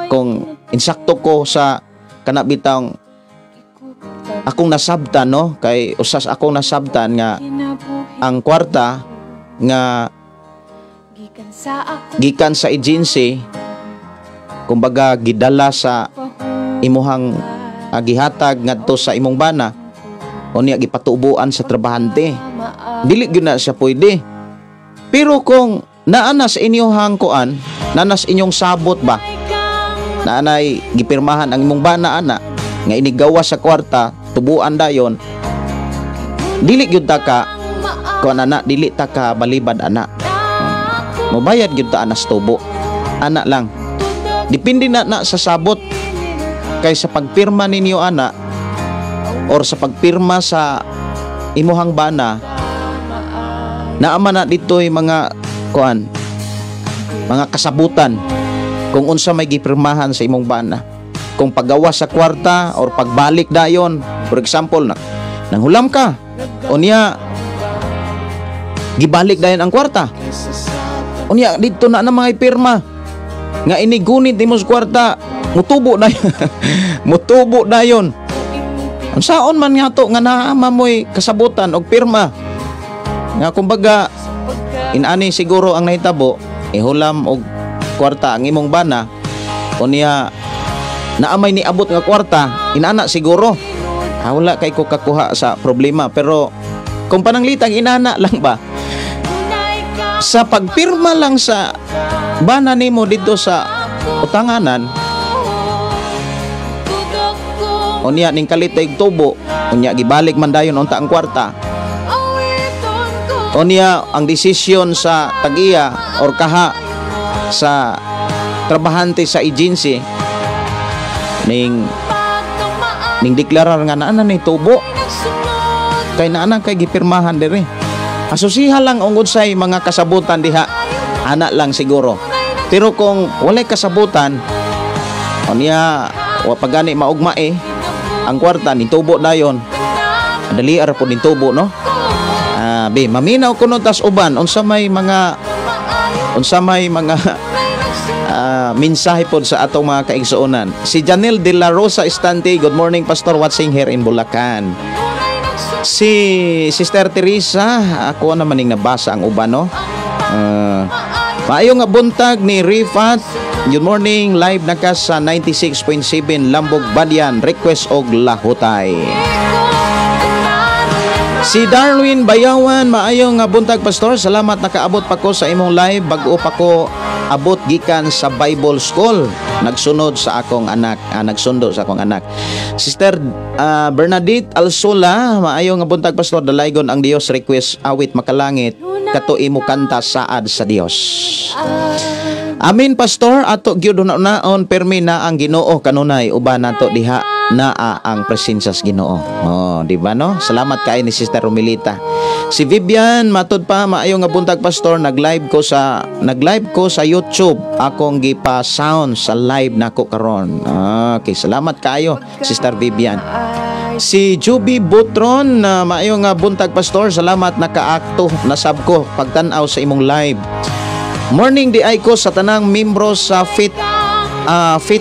kung insakto ko sa kana bitang akong nasabtan, no, kay usas akong nasabtan nga ang kwarta nga gikan sa agency, kumbaga gidala sa imuhang gihatag ngadto sa imong bana, unya gipatubuan sa trabahante, dili gyud na siya pwede. Pero kung naa na sa inyong kuan, naa na sa inyong sabot ba, naanay gipirmahan ang imong bana ana nga inigawa sa kwarta, tubuan dayon, dili gyud ta ka kuan ana, dili ta ka balibad ana. Mobayad gyud ta anas tubo ana lang. Depende na na sa sabot. Kay sa pagpirma ninyo ana or sa pagpirma sa imuhang bana, naama na dito'y mga kuan, mga kasabutan kung unsa may gipirmahan sa imong bana. Kung paggawas sa kwarta or pagbalik dayon, for example, na nanghulam ka, unya gibalik dayon ang kwarta. Unya didto na na mga pirma nga inigunit nimo sa kwarta, mutubo na mutubo dayon. Unsaon man nga to nga naa mo'y kasabutan og pirma nga kumbaga inani siguro ang nahitabo, ihulam og kwarta ang imong bana, unya naamay niabot nga kwarta, inana siguro. Ah, wala kay ko kakuha sa problema, pero kung pananglitang inana lang ba sa pagpirma lang sa bana nimo didto sa utanganan, unya ning kalit og tubo, unya gibalik man dayon unta ang kwarta, unya ang desisyon sa tag-iya or kaha sa trabahante sa agency ning ning deklarar nga naa na ni tubo kay naa na kay gipirmahan diri. Asusiha lang ungod say mga kasabutan diha, ana lang siguro. Pero kung walay kasabutan, unya wa pa gani maugma eh ang kwarta, ni tubo dayon, dali ra po ning tubo, no? Ah, be maminaw kuno tas uban unsa may mga mensahe pod sa atong mga kaigsuonan. Si Janel de la Rosa Estante, "Good morning, Pastor, watching here in Bulacan." Si Sister Teresa, ako naman ning nabasa ang uban, no? Maayo nga buntag ni Rifat. Good morning, live na ka sa 96.7 Lambog Badian. Request og "Lahutay". Si Darwin Bayawan, "Maayo nga buntag, Pastor. Salamat nakaabot pa ko sa imong live. Bag-o pa ko abot gikan sa Bible School. Nagsunod sa akong anak, nagsundo sa akong anak." Sister Bernadette Alsola, "Maayo nga buntag, Pastor. Dalaygon ang Dios. Request "Awit Makalangit", kato imo kanta "Saad sa Dios". Amen, Pastor. Ato gyud naon permi na ang Ginoo kanunay uban nato diha naa ang presensya sa Ginoo." Oh, di ba, no? Salamat kay ni Sister Romilita. Si Vivian, matud pa, "Maayo nga buntag, Pastor. Nag-live ko sa YouTube. Akong gipa sound sa live nako karon." Okay, salamat kaayo, Sister Vivian. Si Juby Butron, "Maayo nga buntag, Pastor. Salamat nakaakto nasab ko pagtan-aw sa imong live. Morning diay ko sa tanang membro sa Faith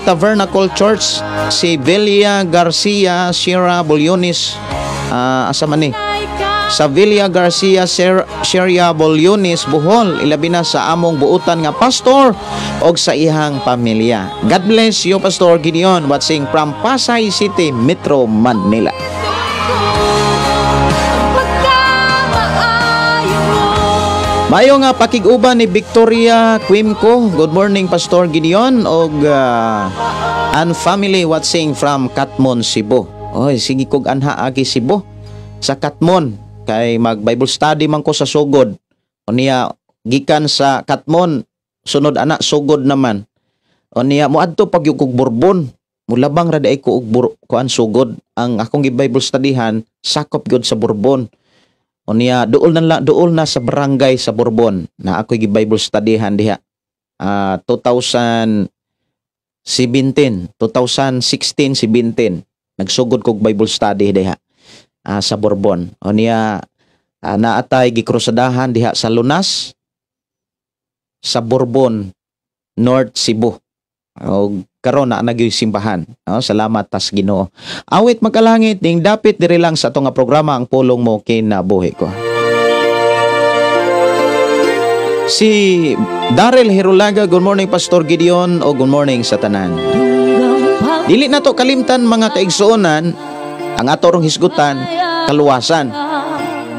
Tabernacle Church, si Velia Garcia, Sierra Bolyonis, asa man ni? Sa Villa Garcia Sierra Bolyonis, Bohol, ilabi na sa among buutan nga pastor og sa ihang pamilya. God bless you, Pastor Gideon, watching from Pasay City, Metro Manila." Pagkamaayo mo. Mayo nga pakig-uban ni Victoria Quimco. "Good morning, Pastor Gideon og and family, watching from Katmon, Cebu." Oy, sige kog anha agi Cebu sa Katmon kay mag Bible study man ko sa Sugod. Unya gikan sa Katmon, sunod ana Sugod naman. Unya moadto pag kog Borbon. Mulabang ra diay ko og kuan, Sugod. Ang akong gi Bible studyhan sakop gyud sa Borbon. Unya duol na duol na sa barangay sa Borbon na ako'y gi Bible studyhan diha. 2017, 2016, 17 nagsugod kog Bible study diha sa Borbon. Unya naatay gikrusadahan diha sa Lunas sa Borbon, North Cebu. Og karon na nagyoy simbahan. Oh, salamat tas Ginoo. Awit Makalangit ning dapit diri lang sa ato nga programa, Ang Pulong Mo Kinabuhi Ko. Si Daryl Herulaga, "Good morning, Pastor Gideon, o good morning sa tanan." Dili na to kalimtan, mga kaigsuonan, ang ato rong hisgutan, kaluwasan.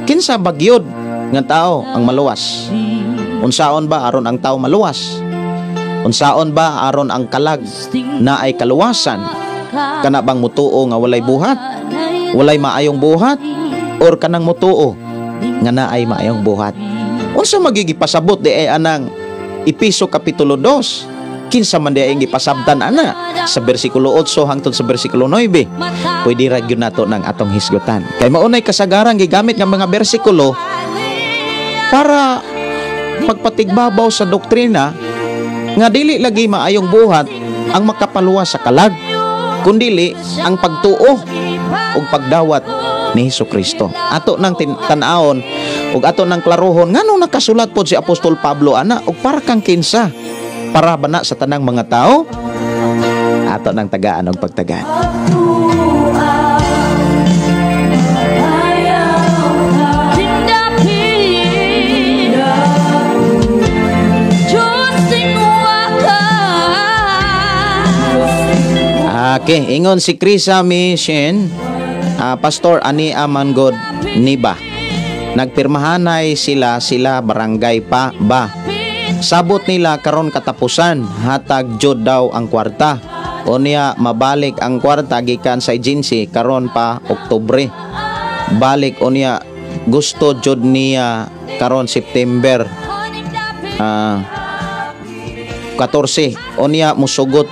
Kinsa bagyod nga tao ang maluwas? Unsaon ba aron ang tao maluwas? Unsaon ba aron ang kalag na ay kaluwasan? Kana bang mutuo nga walay buhat? Walay maayong buhat? Or kanang mutuo nga naay maayong buhat? Unsa magigi pasabot di ay anang Epeso Kapitulo 2? Kinsa man diay ang gipasabtan ana sa bersikulo 8 hangtod sa bersikulo 9? Pwede ra gyud nato ng atong hisgutan. Kay maunay kasagaran gigamit nga mga bersikulo para pagpatigbabaw sa doktrina nga dili lagi maayong buhat ang makapaluwas sa kalag, kundili ang pagtuo ug pagdawat ni Hesus Kristo. Ato nang tan-awon ug ato nang klarohon nganong nakasulat pod si Apostol Pablo ana ug para kang kinsa, para ba na sa tanang mga tao? Ato nang tagaan og pagtagaan. Okay, ingon si Krisa Mission, Pastor ani aman god niba. Nagpirmahanay sila barangay pa ba. Sabot nila karon katapusan, hatag jud daw ang kwarta. Unya mabalik ang kwarta gikan sa agency karon pa Oktubre. Balik unya gusto jud niya karon September 14. Unya musugot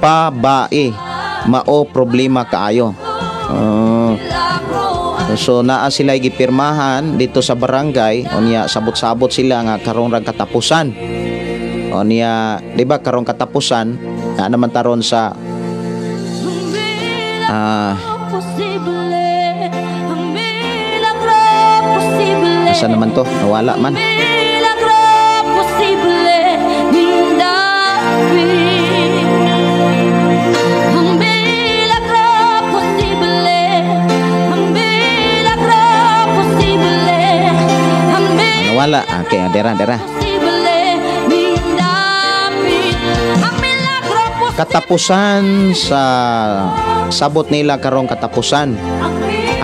pa bae, mao problema kaayo. So naa sila gipirmahan dito sa barangay, unya sabot-sabot sila nga karon ra katapusan. Unya di ba karon katapusan naa naman taron sa asa naman to, nawala man. Wala. Okay, dera. Katapusan sa sabot nila karong katapusan.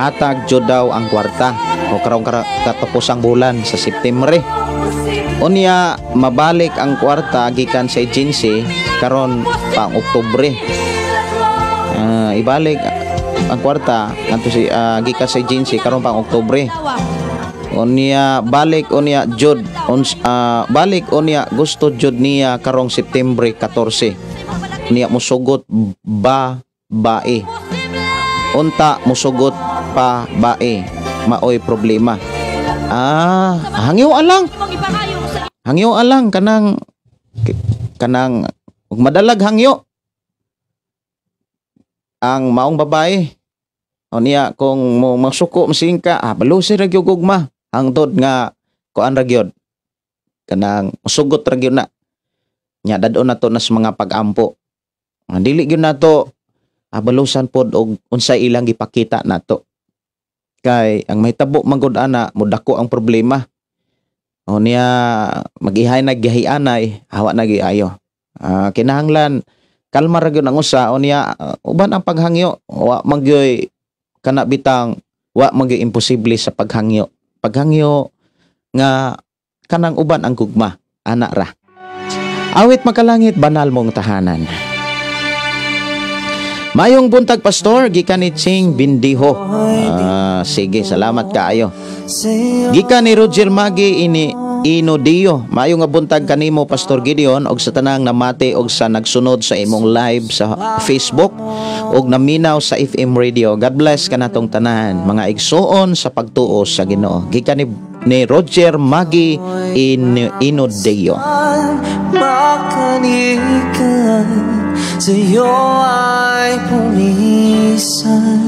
Hatag jud daw ang kwarta o karong katapusang bulan sa September. Unya mabalik ang kwarta gikan sa agency karon pang Oktubre. Ibalik ang kwarta ngadto si gikan sa agency karon pang Oktubre. Unya balik unya jud balik unya gusto jud niya karong September 14. Niya musugot ba bae. Unta musugot pa bae. Maoy problema. Hangyo alang. Hangyo alang kanang ug madalag hangyo ang maong babae. Unya kung mo masuko masingka, balusi ra gyud gugma. Hangtod nga kuan ra gyud kanang musugot ra gyud na. Nya dadon nato na sa mga pag-ampo. Dili gyud nato balusan pod og unsay ilang gipakita nato. Kay ang mahitabo man gud ana modako ang problema. O niya magihay na gihianay, hawa na giayo. Kinahanglan kalma ra gyud ang usa. O niya uban ang paghangyo, wa man gyud kana bitang wa man gyud imposible sa paghangyo. Paghangyo nga kanang uban ang gugma, ana ra. Awit makalangit, banal mong tahanan. Mayong buntag, Pastor, gikan ni Ching Bindiho. Sige, salamat kaayo. Gikan ni Roger Magi ini Inodio. Maayong nga buntag kanimo, Pastor Gideon, og sa tanang namati og sa nagsunod sa imong live sa Facebook og naminaw sa FM radio. God bless kanatong tanan, mga igsuon sa pagtuo sa Ginoo. Gikan ni Roger Magi Inodio. Makanikan sa'yo ay pumisan,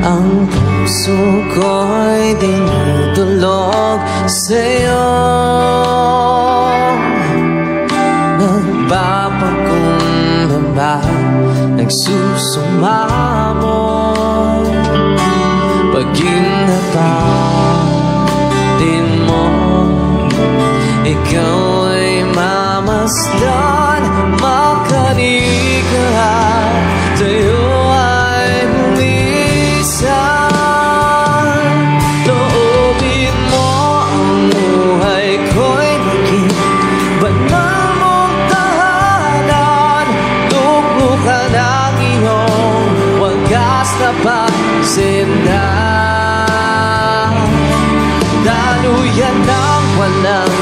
ang puso ko'y dinudulog sa'yo. Nagpapakumbaba, nagsusumamo, pag-inapatin mo, ikaw ay mamasdan, makanika sa'yo ay bumisan. Loobin mo ang buhay ko'y maging banal mong tahanan, luklukan ang iyong wagas na pagsinda. Daluyan ng walang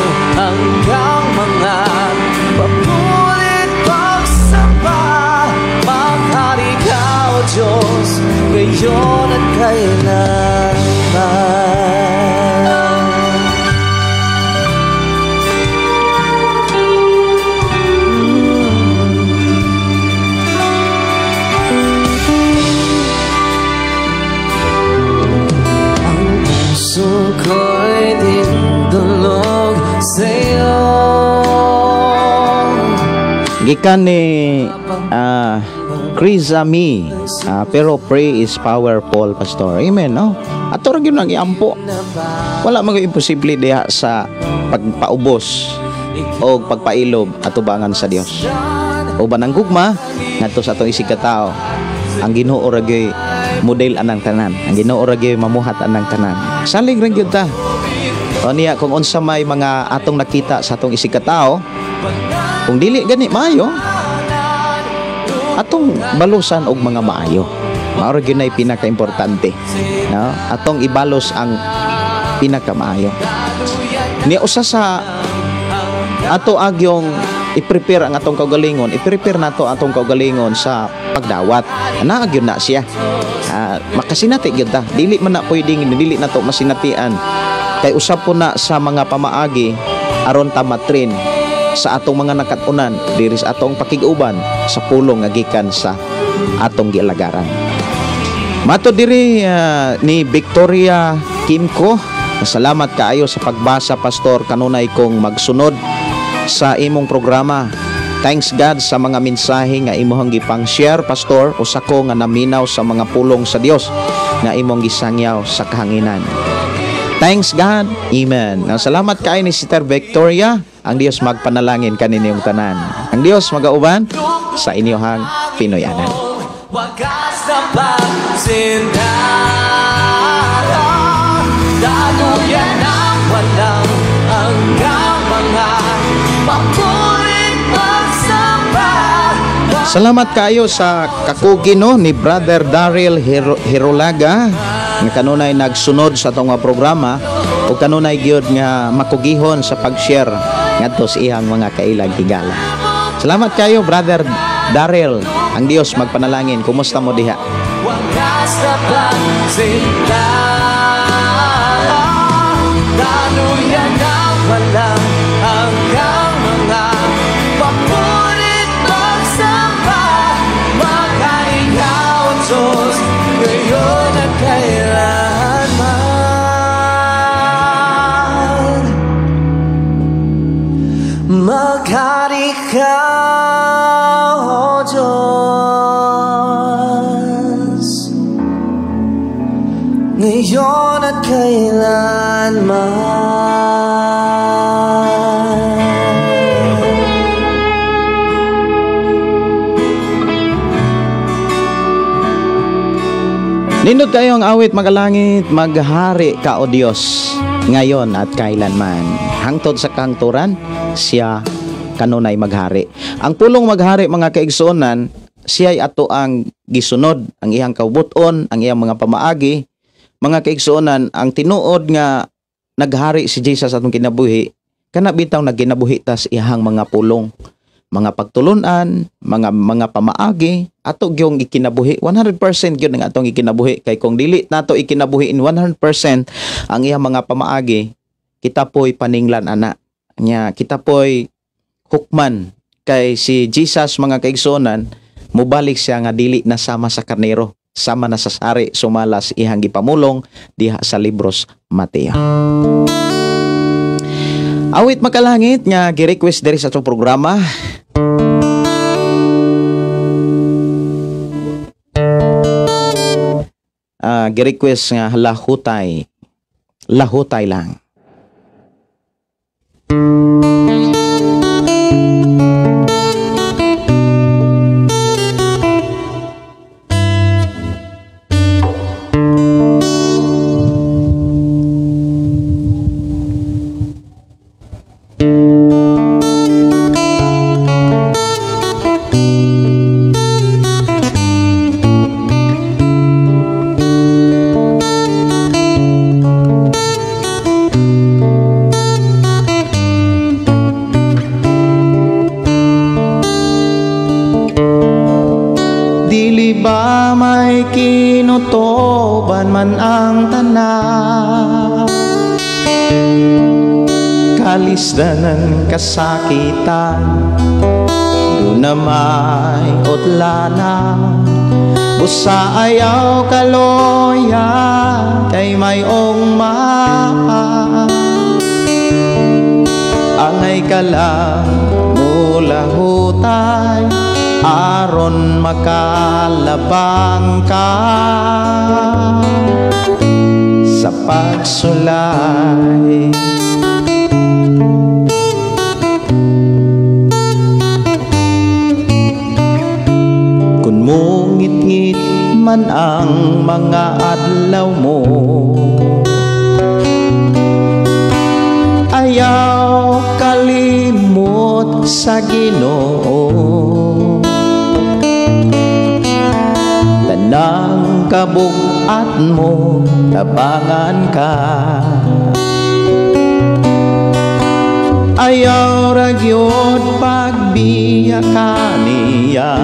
Ngayon at kailanman. Ang puso ko'y dinudulog sa'yo. Gikan ni Chris Ami, pero pray is powerful, Pastor. Amen, no? Ato ra gyud nang iampo. Wala man gyud imposible diha sa pagpaubos o pagpailob atubangan sa Dios. Uban ang gugma ngadto sa atong isig katao. Ang Ginoo ra gyud model anang tanan. Ang Ginoo ra gyud mamuhat anang tanan. Salig ra gyud ta. O niya kung unsa may mga atong nakita sa atong isig katao, kung dili gani maayo, atong balusan og mga maayo. Mao ra gyud nay pinakaimportante, no? Atong ibalos ang pinakamaayo. Niya usa sa ato agyong i-prepare ang atong kaugalingon, i-prepare nato atong kaugalingon sa pagdawat. Ana gyud na siya. Makasinati gyud ta. Dili man na pwedeng dili nato masinatian. Kay usab po na sa mga pamaagi aron ta matrin sa atong mga nakatunan diri sa atong pakig-uban sa pulong nga gikan sa atong gialagaran. Mato diri ni Victoria Kimco, salamat kaayo sa pagbasa, Pastor, kanunay kong magsunod sa imong programa. Thanks God sa mga mensahe nga imong gipang-share, Pastor. Usa ko nga naminaw sa mga pulong sa Dios nga imong gisangyaw sa kahanginan. Thanks God. Amen. Now, salamat kaayo ni Sister Victoria. Ang Dios magpanalangin kaninyong tanan. Ang Dios magauban sa inyohang Pinoyanan. Wagas na pagsinta, daluyan na walang hanggang mga papurit pagsamba. Salamat kayo sa kakugino ni Brother Daryl Hirolaga nga kanunay nagsunod sa atong programa o kanunay gyud nga makugihon sa pag-share ngadto sa iyang mga kailag higala. Salamat kayo, Brother Daryl. Ang Dios magpanalangin. Kumusta mo diha? Wagas na pagsinta, daluyan na walang hanggang mga papurit pagsamba. Makaikaw ang Diyos ngayon at kailanman. Maghari ka, O Diyos, ngayon at kailanman. Nindot kayo ang awit, magalangit, maghari ka o Dios, ngayon at kailanman. Hangtod sa kahangturan, siya kanunay maghari. Ang pulong maghari, mga kaigsuonan, siya'y ato ang gisunod, ang iyang kaubuton, ang iyang mga pamaagi. Mga kaigsuonan, ang tinuod nga naghari si Jesus atong kinabuhi, kana bitaw nagkinabuhi ta sa iyang mga pulong, mga pagtulunan, mga pamaagi, ato gyung ikinabuhi. 100% gyud ang atong ikinabuhi. Kay kung dili nato ikinabuhi in 100% ang iyang mga pamaagi, kita po'y paninglan ana. Nya kita po'y hukman. Kay si Jesus, mga kaigsuonan, mobalik siya nga dili na sama sa karnero, sama na sa sari, sumala sa iyang gipamulong diha sa libros Mateo. Awit makalangit nga gi-request diri sa atong programa. Gi-request nga lahutay. Lahutay lang. Dili ba may may kinutoban man ang tanan, kalisdanan, kasakitan, duna may utlana. Busa ayaw kaloya kay mayong ma. Angay ka lang mulahutay aron makalabang ka sa pagsulay. Kung mungit-ngit man ang mga adlaw mo, ayaw kalimot sa Ginoo. Tanang kabug-at mo, tabangan ka. Ayaw ra gyud pagbiya kaniya.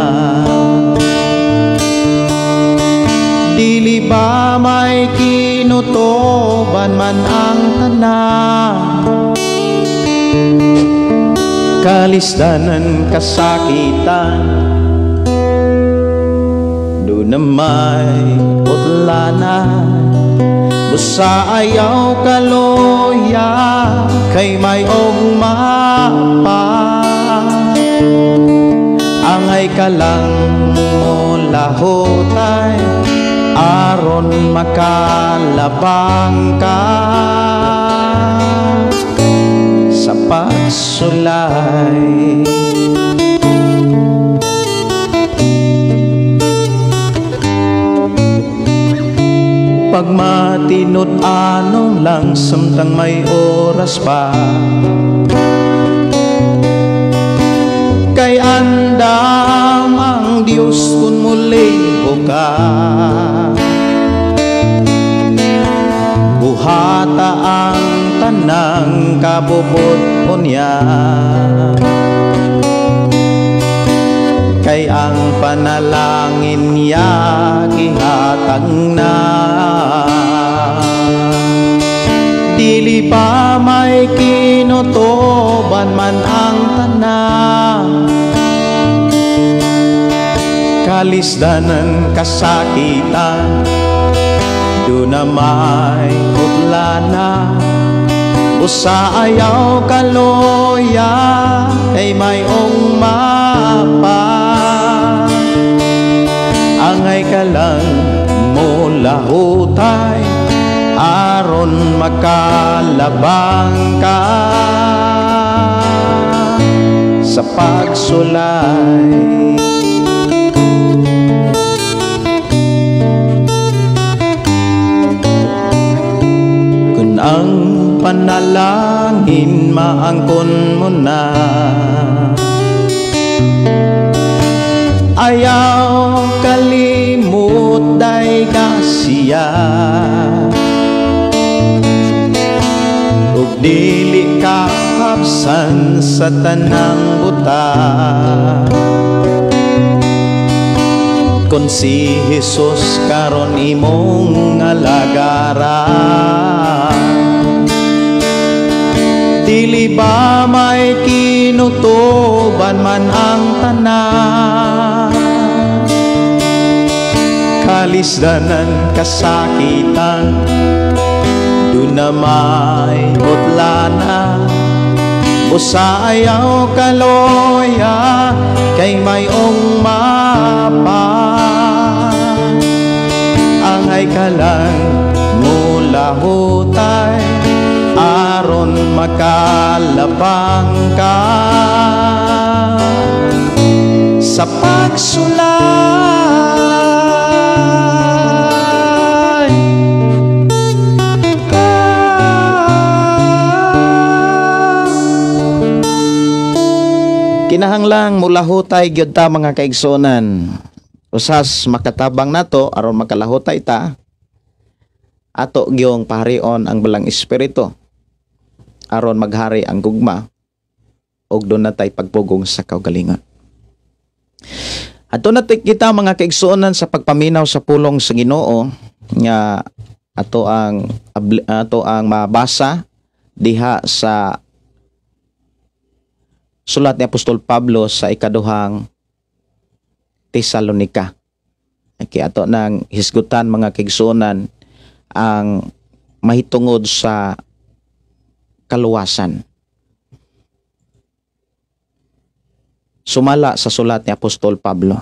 Dili ba may kinutoban man ang tanan, kalisdanan, kasakitan, duna may utlanan. Busa ayaw kaloya kay mayong mapa. Angay ka lang mulahutay aron makalabang ka sa pagsulay. Pagmatinud-anon lang samtang may oras pa, kay andam ang Diyos kung mulibo ka. Buhata ang tanang kabubut-on niya, kay ang panalangin niya gihatag na. Dili pa may kinutoban man ang tanan, kalisdanan, kasakitan, duna may utlana. Busa ayaw kaloya kay mayong mapa. Angay ka lang mulahutay aron makalabang ka sa pagsulay. Kung ang panalangin maangkon mo na, ayaw kalimot day kasiya. Ug dili ka habsan sa tanang buta, kun si Jesus karon imong alagaran. Dili ba may kinutuban man ang tanan, kalisdanan, kasakitan, duna may utlana. Busa ayaw kaloya kay mayong mapa. Angay ka lang mulahutay aron makalabang ka sa pagsulay. Kinahanglang mulahutay gyud ta, mga kaigsuonan. Usas makatabang nato aron makalahutay ta, ato gyung paharion ang balang espiritu aron maghari ang gugma ug doon natay pagpugong sa kaugalingon. Adto na kita mga kaigsuonan sa pagpaminaw sa pulong sa Ginoo nga ato ang mabasa diha sa sulat ni Apostol Pablo sa ikaduhang Tesalonika. Okay, ato nang hisgutan mga kaigsuonan ang mahitungod sa kaluwasan. Sumala sa sulat ni Apostol Pablo.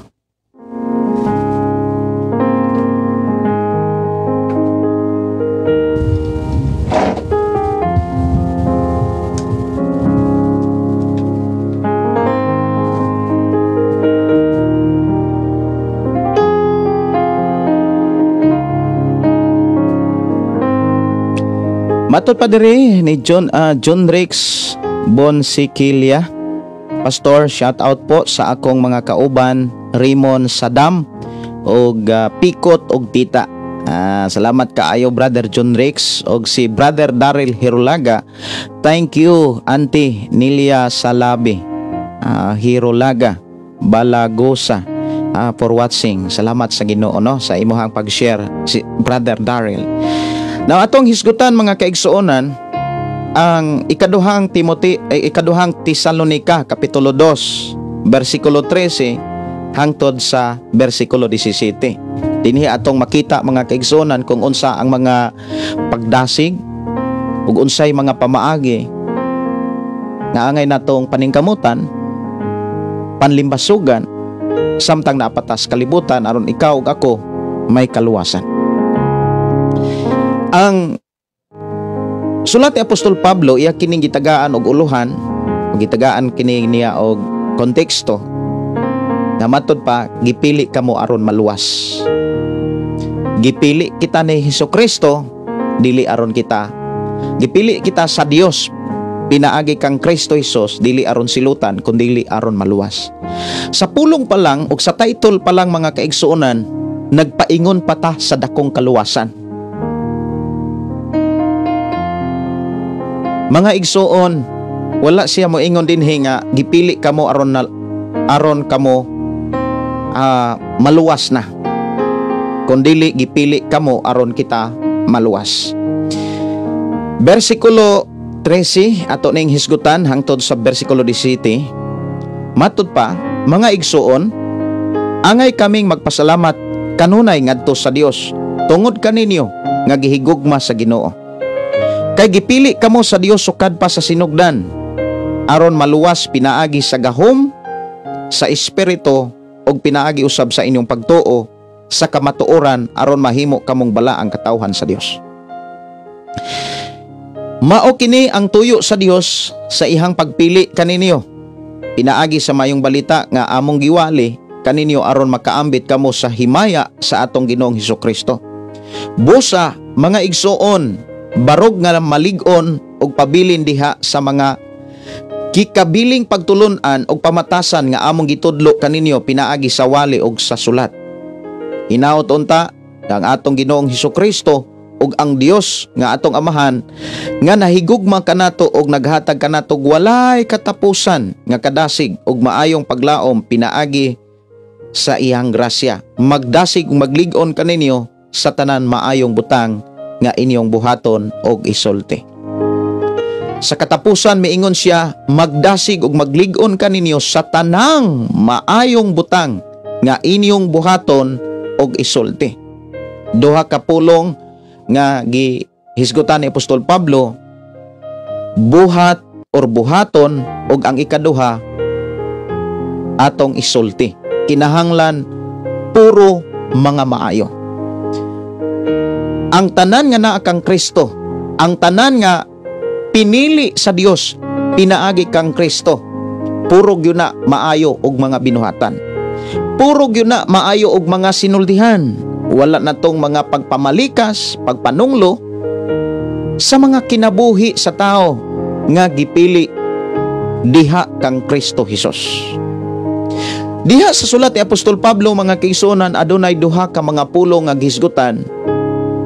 Matod pa diri ni John John Rex Bonsikilia. Pastor, shout out po sa akong mga kauban Raymond Sadam og Pikot og Tita. Salamat kaayo Brother John Rex og si Brother Daryl Hirolaga. Thank you Auntie Nilia Salabi Hirolaga Balagosa for watching. Salamat sa Ginoo no sa imuhang pag-share si Brother Daryl. Now atong hisgutan mga kaigsuonan ang ikaduhang Timothy ikaduhang Tesalonika kapitulo 2 bersikulo 13 hangtod sa bersikulo 17. Dinhi atong makita mga kaigsuonan kung unsa ang mga pagdasig ug unsay mga pamaagi nga angay natong paningkamutan, panlimbasugan samtang naapatas kalibutan aron ikaw ug ako may kaluwasan. Ang sulat ni Apostol Pablo iya kining gitagaan og uluhan, gitagaan kini niya og konteksto nga matud pa gipili kamo aron maluwas. Gipili kita ni Hesukristo dili aron kita. Gipili kita sa Dios pinaagi kang Kristo Hesus dili aron silutan kundi aron maluwas. Sa pulong pa lang og sa title pa lang mga kaigsuonan, nagpaingon pa ta sa dakong kaluwasan. Mga igsuon, wala siya moingon dinhi nga gipili kamo aron na, aron kamo maluwas na. Kundili gipili kamo aron kita maluwas. Bersikulo 13 ato ning hisgutan hangtod sa bersikulo 17. Matud pa, mga igsuon, angay kaming magpasalamat kanunay ngadto sa Dios tungod kaninyo nga gihigugma sa Ginoo. Kay gipili kamo sa Dios sukad pa sa sinugdan aron maluwas pinaagi sa gahom sa espiritu ug pinaagi usab sa inyong pagtuo sa kamatuoran aron mahimo kamong balaang katawhan sa Dios. Mao kini ang tuyo sa Dios sa ihang pagpili kaninyo pinaagi sa mayong balita nga among giwali kaninyo aron makaambit kamo sa himaya sa atong Ginoong Hesukristo. Busa mga igsuon, barog nga malig-on og pabilin diha sa mga kikabiling pagtulun-an og pamatasan nga among gitudlo kaninyo pinaagi sa wali og sa sulat. Hinaot unta ang atong Ginoong Hesukristo ug ang Dios nga atong Amahan nga nahigugma kanato og naghatag kanato walay katapusan nga kadasig ug maayong paglaom pinaagi sa iyang grasya. Magdasig ug maglig-on kaninyo sa tanan maayong butang nga inyong buhaton og isulti. Sa katapusan miingon siya, magdasig ug maglig-on kaninyo sa tanang maayong butang nga inyong buhaton og isulti. Duha ka pulong nga gihisgutan ni Apostol Pablo, buhat or buhaton ug ang ikaduha atong isulti. Kinahanglan puro mga maayo. Ang tanan nga naa kang Kristo, ang tanan nga pinili sa Dios pinaagi kang Kristo, puro gyud na maayo og mga binuhatan. Puro gyud na maayo og mga sinultihan. Wala na tong mga pagpamalikas, pagpanunglo sa mga kinabuhi sa tao nga gipili diha kang Kristo Hesus. Diha sa sulat ni Apostol Pablo mga kaigsuonan, adunay duha ka mga pulong nga gihisgutan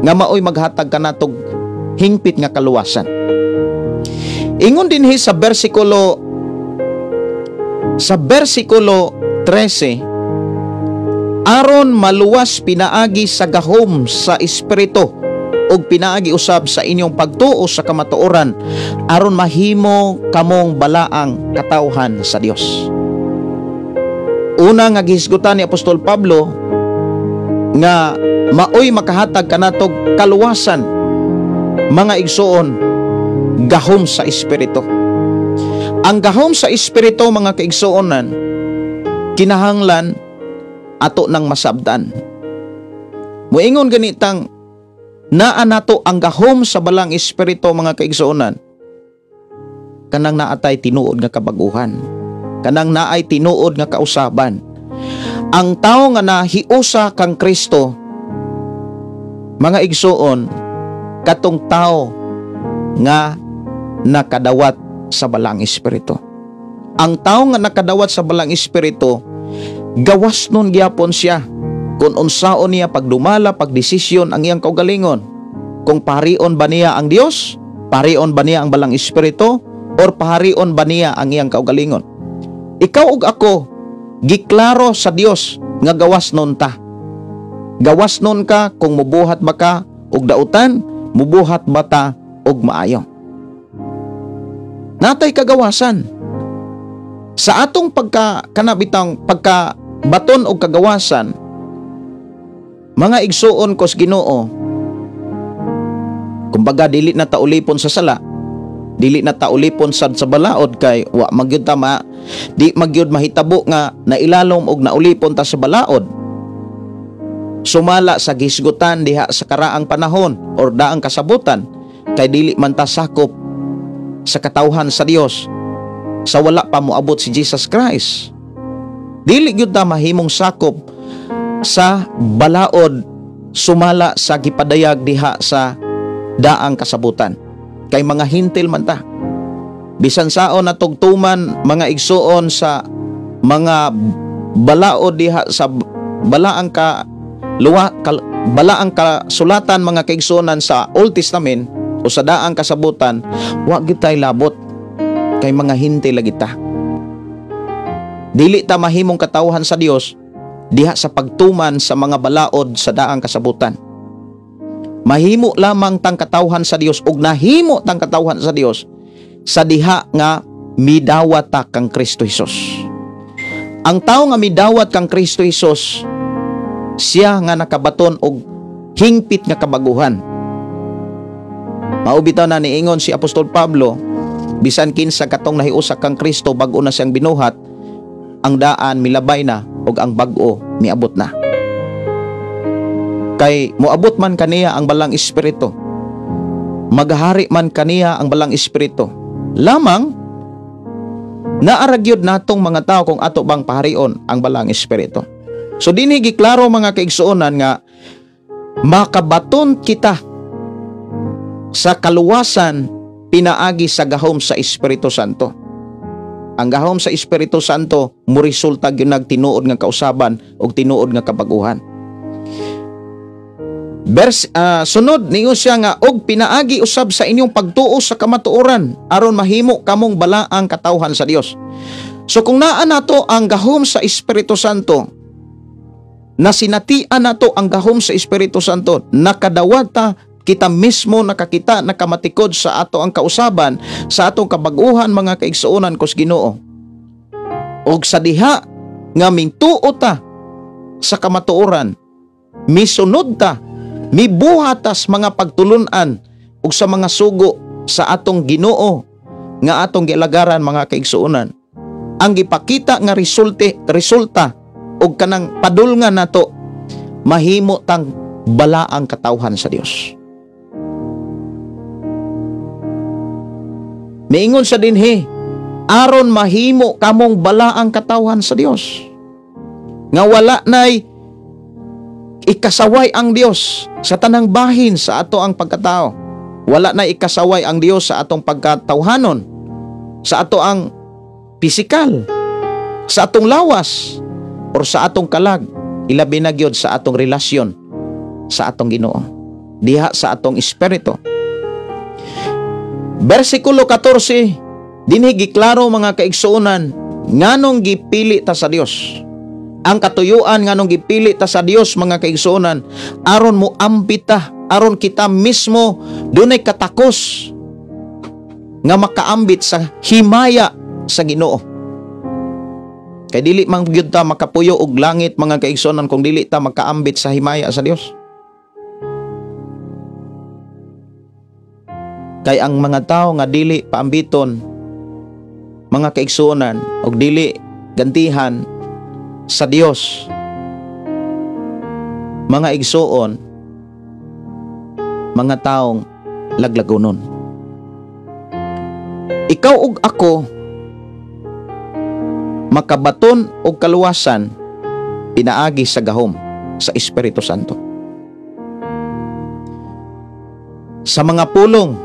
nga maoy maghatag kanatog hingpit nga kaluwasan. Ingon dinhi sa bersikulo 13, Aron maluwas pinaagi sa gahom sa Espiritu ug pinaagi usab sa inyong pagtuo sa kamatuoran, aron mahimo kamong balaang katawhan sa Dios. Una nga gihisgutan ni Apostol Pablo nga maoy makahatag kanatog kaluwasan, mga igsuon, gahom sa Espiritu. Ang gahom sa Espiritu, mga kaigsuonan, kinahanglan ato nang masabtan. Moingon ganitang naa nato ang gahom sa balang Espiritu, mga kaigsuonan, kanang naatay tinuod nga kabaguhan, kanang naay tinuod nga kausaban. Ang tao nga nahiusa kang Kristo, mga igsuon, katong tao nga nakadawat sa balang Espiritu. Ang tao nga nakadawat sa balang Espiritu, gawas nun gyapon siya kung unsaon niya pagdumala, pagdesisyon ang iyang kaugalingon. Kung paharion ba niya ang Dios, paharion ba niya ang balang Espiritu, or paharion ba niya ang iyang kaugalingon. Ikaw ug ako, giklaro sa Dios nga gawas nun ta. Gawas nun ka kung mubuhat ba ka og dautan, mubuhat ba ta og maayo. Natay kagawasan. Sa atong pagka kanabitang pagka baton og kagawasan, mga igsuon kos Ginoo, kumbaga dili na ta ulipon sa sala, dili na ta ulipon sad sa balaod, kay wa magyud ta ma, di magyud mahitabo nga nailalom og naulipon ta sa balaod. Sumala sa gisgutan diha sa karaang panahon or daang kasabutan, kay dili man ta sakop sa katawhan sa Dios sa wala pa moabot si Jesus Christ. Dili gyud ta mahimong sakop sa balaod sumala sa gipadayag diha sa daang kasabutan, kay mga hintil man ta. Bisan saon natugtuman, mga igsuon, sa mga balaod diha sa balaang ka luwa kal, balaang kasulatan, mga kaigsuonan, sa Old Testament o sa daang kasabutan, wa gyud tay labot kay mga hintil lagi ta. Dili ta mahimong katawhan sa Dios diha sa pagtuman sa mga balaod sa daang kasabutan. Mahimo lamang tang katawhan sa Dios ug nahimo tang katawhan sa Dios sa diha nga midawat ta kang Kristo Hesus. Ang tawo nga midawat kang Kristo Hesus, siya nga nakabaton og hingpit nga kabaguhan. Mao bitaw na niingon si Apostol Pablo, bisan kinsa katong nahiusa kang Kristo, bag-o na siyang binuhat, ang daan milabay na ug ang bag-o miabot na. Kay moabot man kaniya ang balang Espiritu, maghari man kaniya ang balang Espiritu. Lamang naaragyod natong mga tao kung ato bang paharion ang balang Espiritu. So dinhi giklaro, mga kaigsuonan, nga makabaton kita sa kaluwasan pinaagi sa gahom sa Espiritu Santo. Ang gahom sa Espiritu Santo moresulta gyud nagtinuod nga kausaban ug tinuod nga kabaguhan. Verse sunod niyo siya nga og pinaagi usab sa inyong pagtuo sa kamatuoran aron mahimo kamong balaang katawhan sa Dios. So kung naa nato ang gahom sa Espiritu Santo, nasinatian nato ang gahom sa Espiritu Santo, nakadawat kita mismo, nakakita, nakamatikod sa ato ang kausaban, sa atong kabaguhan, mga kaigsuonan kos Ginoo. Og sa diha nga mingtuo ta sa kamatuoran, misunod ta, mibuhatas mga pagtulunan ug sa mga sugo sa atong Ginoo nga atong gialagaran, mga kaigsuonan, ang gipakita nga resulta og kanang padulngan nato, mahimo tang balaang katawhan sa Dios. Miingon sa dinhi, aron mahimo kamong balaang katawhan sa Dios, nga wala nay ikasaway ang Dios sa tanang bahin sa ato ang pagkatao. Wala na ikasaway ang Dios sa atong pagkatawhanon, sa ato ang pisikal, sa atong lawas, or sa atong kalag, ilabi na gyud sa atong relasyon sa atong Ginoo, diha sa atong espiritu. Versikulo 14, dinhi giklaro, mga kaigsuonan, nganong gipili ta sa Dios. Ang katuyuan nganong gipili ta sa Dios, mga kaigsuonan, aron mo ambit ta, aron kita mismo dunay katakos nga makaambit sa himaya sa Ginoo. Kay dili man gyud ta makapuyo og langit, mga kaigsuonan, kung dili ta makaambit sa himaya sa Dios. Kay ang mga tawo nga dili paambiton, mga kaigsuonan, og dili gantihan sa Dios, mga igsuon, mga taong laglagonon. Ikaw ug ako makabaton og kaluwasan pinaagi sa gahom sa Espiritu Santo. Sa mga pulong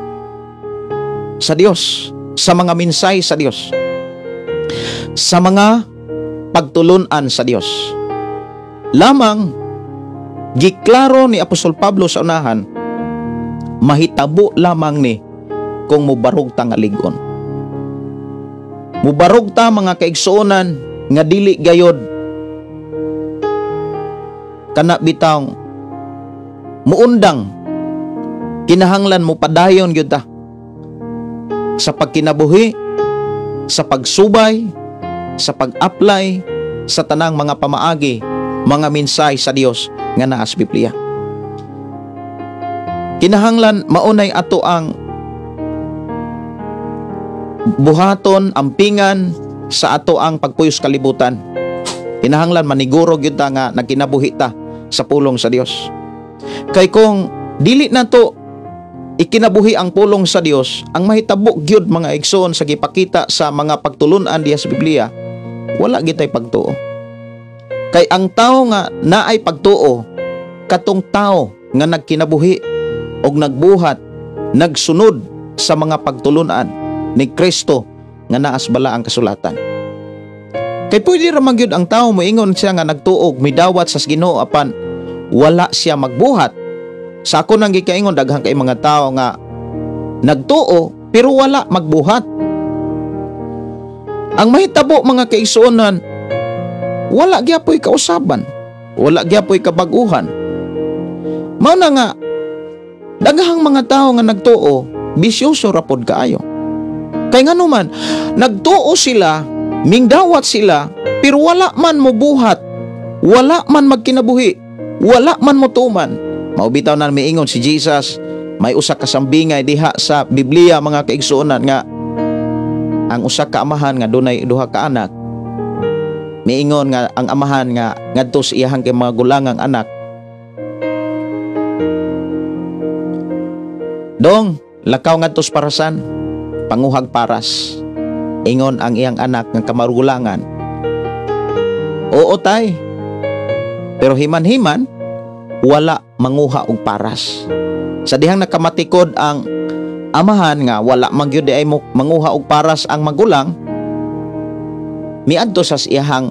sa Dios, sa mga minsay sa Dios, sa mga pagtulunan sa Dios. Lamang giklaro ni Apostol Pablo sa unahan, mahitabo lamang ni kung mubarog ta nga lig-on. Mubarog ta, mga kaigsuonan, nga dili gayod kana bitawng muundang, kinahanglan mo padayon gyud ta sa pagkinabuhi, sa pagsubay, sa pag-apply sa tanang mga pamaagi, mga minsay sa Dios nga naa sa Biblia. Kinahanglan maunay ato ang buhaton, ampingan sa ato ang pagpuyos kalibutan. Kinahanglan maniguro gyud ta nga nagkinabuhi ta sa pulong sa Dios. Kay kung dili nato ikinabuhi ang pulong sa Dios, ang mahitabo gyud, mga igsoon, sa gipakita sa mga pagtulunan diha sa Biblia, wala gitay pagtuo. Kay ang tawo nga naay pagtuo, katong tawo nga nagkinabuhi og nagbuhat, nagsunod sa mga pagtulunan ni Kristo nga naas bala ang kasulatan. Kay pwede ra man gyud ang tawo moingon siya nga nagtuog, midawat sa Ginoo, apan wala siya magbuhat. Sa ako nang gikaingon, daghan kay mga tawo nga nagtuo pero wala magbuhat. Ang mahitabo, mga kaigsuonan, wala gyapoy kausaban, wala gyapoy kabaguhan. Mao na nga daghang mga tawo nga nagtuo, bisyoso ra pod kaayo. Kay ngano man, nagtuo sila, mingdawat sila, pero wala man mobuhat, wala man magkinabuhi, wala man motuman. Mao bitaw na miingon si Jesus, may usa ka sambingay diha sa Biblia, mga kaigsuonan, nga ang usa ka amahan nga dunay duha ka anak, miingon nga ang amahan nga ngadto sa iyahang kay mga gulangang anak, "Dong, lakaw ngadto sa parasan, panguhag paras." Ingon ang iyang anak nga kamagulangan, "Oo tay." Pero himan-himan wala manguha og paras. Sa dihang nakamatikod ang amahan nga wala man gyud ay manguha og paras ang magulang, miadto sa iyahang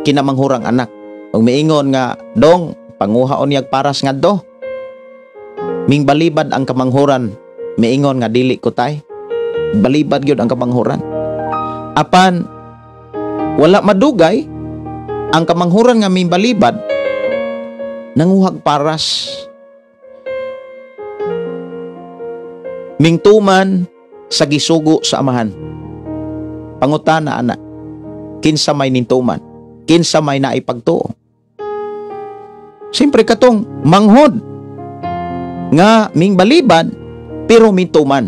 kinamanghurang anak ug miingon nga, "Dong, panguha unyag paras ngadto." Mingbalibad ang kamanghuran, miingon nga, "Dili ko tay." Balibad gyud ang kamanghuran. Apan wala madugay, ang kamanghuran nga mingbalibad nanguhag paras. Mingtuman sa gisugo sa amahan. Pangutana ana, kinsa may nintuman, kinsa may naipagtuo? Siyempre katong manghod nga mingbalibad pero mintuman.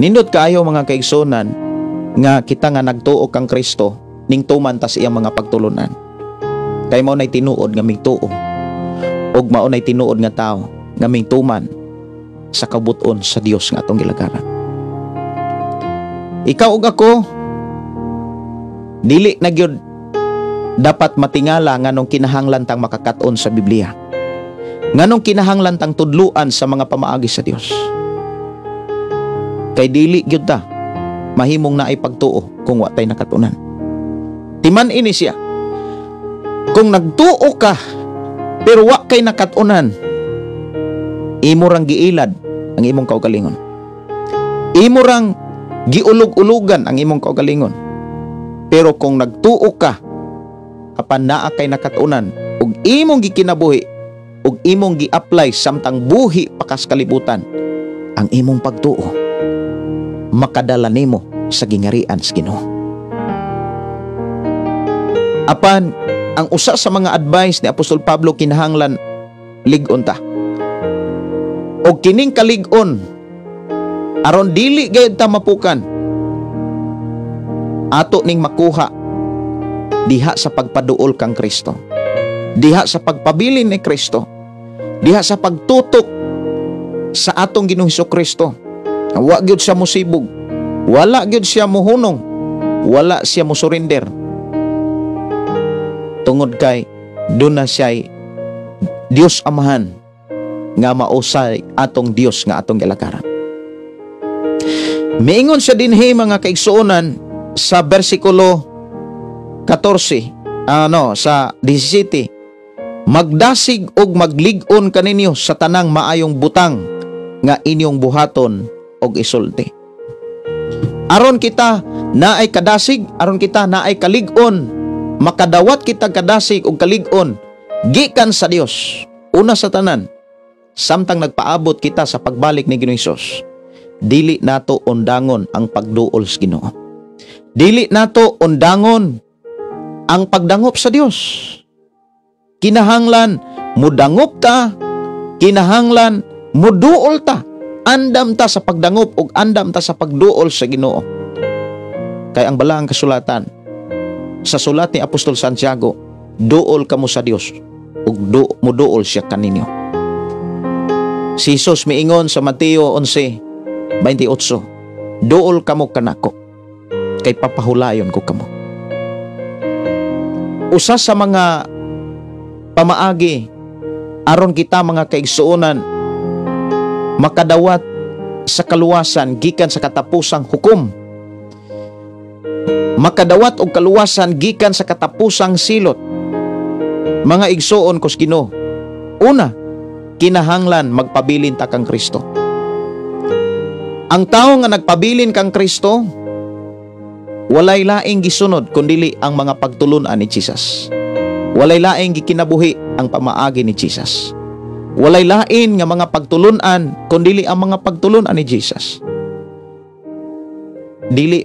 Nindot kaayo, mga kaigsunan, nga kita nga nagtuo kang Kristo ningtuman ta sa iyang mga pagtulunan. Kay mao nay tinuod nga mingtuo ug mao nay tinuod nga tawo nga mingtuman sa kabuton sa Dios nga atong gilagaran. Ikaw ug ako dili na gyud dapat matingala nganong kinahanglan tang makakat-on sa Biblia, nganong kinahanglan tang tudluan sa mga pamaagi sa Dios. Kay dili gyud ta mahimong naay pagtuo kung wa tay nakatunan. Timan ini siya. Kung nagtuo ka pero wa kay nakatunan, imo rang giilad ang imong kaugalingon. Imo rang giulog-ulugan ang imong kaugalingon. Pero kung nagtuo ka apan naa kay nakatunan ug imong gikinabuhi ug imong gi-apply samtang buhi pa kas kalibutan, ang imong pagtuo makadala nimo sa gingarian sa Ginoo. Apan ang usa sa mga advice ni Apostol Pablo, kinahanglan lig-on ta. Og kining kalig-on, aron dili gayud ta mapukan, ato ning makuha diha sa pagpaduol kang Kristo, diha sa pagpabilin ni Kristo, diha sa pagtutok sa atong Ginoong Kristo. Wa gyud siya musibog, wala gyud siya muhunong, wala siya musurrender, tungod kay duna siya'y Dios Amahan nga mausay atong Dios nga atong gilakaran. Miingon siya dinhi, mga kaigsuonan, sa bersikulo 14, ano, sa 17, "Magdasig og maglig-on kaninyo sa tanang maayong butang nga inyong buhaton og isulti." Aron kita naay kadasig, aron kita naay kalig-on, makadawat kita kadasig og kalig-on gikan sa Dios. Una sa tanan, samtang nagpaabot kita sa pagbalik ni Ginoong Hesus, dili nato undangon ang pagduol sa Ginoo. Dili nato undangon ang pagdangop sa Dios. Kinahanglan mudangop ta, kinahanglan muduol ta. Andam ta sa pagdangop ug andam ta sa pagduol sa Ginoo. Kay ang balaang kasulatan sa sulat ni Apostol Santiago, "Duol kamo sa Dios ug muduol siya kaninyo." Si Jesus miingon sa Mateo 11:28, "Duol kamo kanako kay papahulayon ko kamo." Usa sa mga pamaagi aron kita, mga kaigsuonan, makadawat sa kaluwasan gikan sa katapusang hukom, makadawat og kaluwasan gikan sa katapusang silot, mga igsuon kos Ginoo, una, kinahanglan magpabilin ta kang Kristo. Ang tawo nga nagpabilin kang Kristo, walay laing gisunod kundili ang mga pagtulun-an ni Jesus. Walay laing gikinabuhi ang pamaagi ni Jesus. Walay lain nga mga pagtulun-an kundili ang mga pagtulun-an ni Jesus. Dili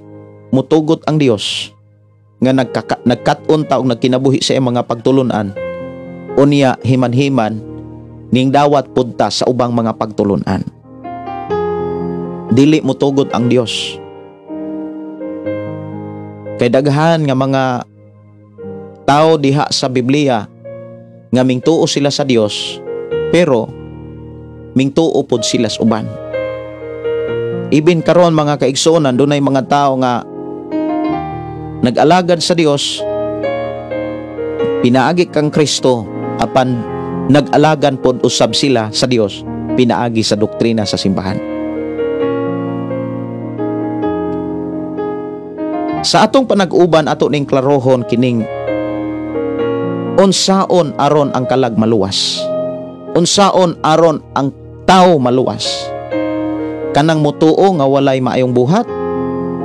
mutugot ang Dios nga nagkat-on ta og nagkinabuhi sa iyang mga pagtulun-an, unya himan-himan ning dawat pud ta sa ubang mga pagtulun-an. Dili mutugot ang Dios. Kay daghan nga mga tao diha sa Biblia nga mingtuo sila sa Dios pero mingtuo pod sila sa uban. Ibin karon, mga kaigsuonan, dunay mga tao nga nag-alagad sa Dios pinaagi kang Kristo, apan nag-alagan pod usab sila sa Dios pinaagi sa doktrina sa simbahan. Sa atong panag-uban, ato ning klarohon kining unsaon aron ang kalag maluwas. Unsaon aron ang tao maluwas. Kanang mutuo nga walay maayong buhat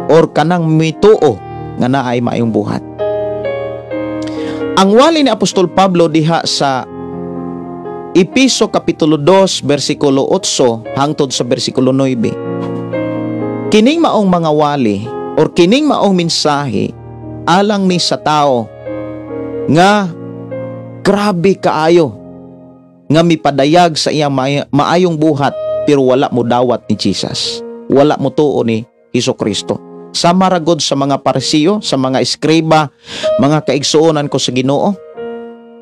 or kanang mituo nga naay maayong buhat? Ang wali ni Apostol Pablo diha sa Epeso Kapitulo 2 bersikulo 8 hangtod sa bersikulo 9. Kining maong mga wali or kining maong mensahe alang ni sa tao nga grabe kaayo nga mipadayag sa iyang maayong buhat pero wala mo dawat ni Jesus. Wala mo tuo ni Hesus Kristo. Sama ra gud sa mga Parisiyo, sa mga eskriba, mga kaigsuonan ko sa Ginoo.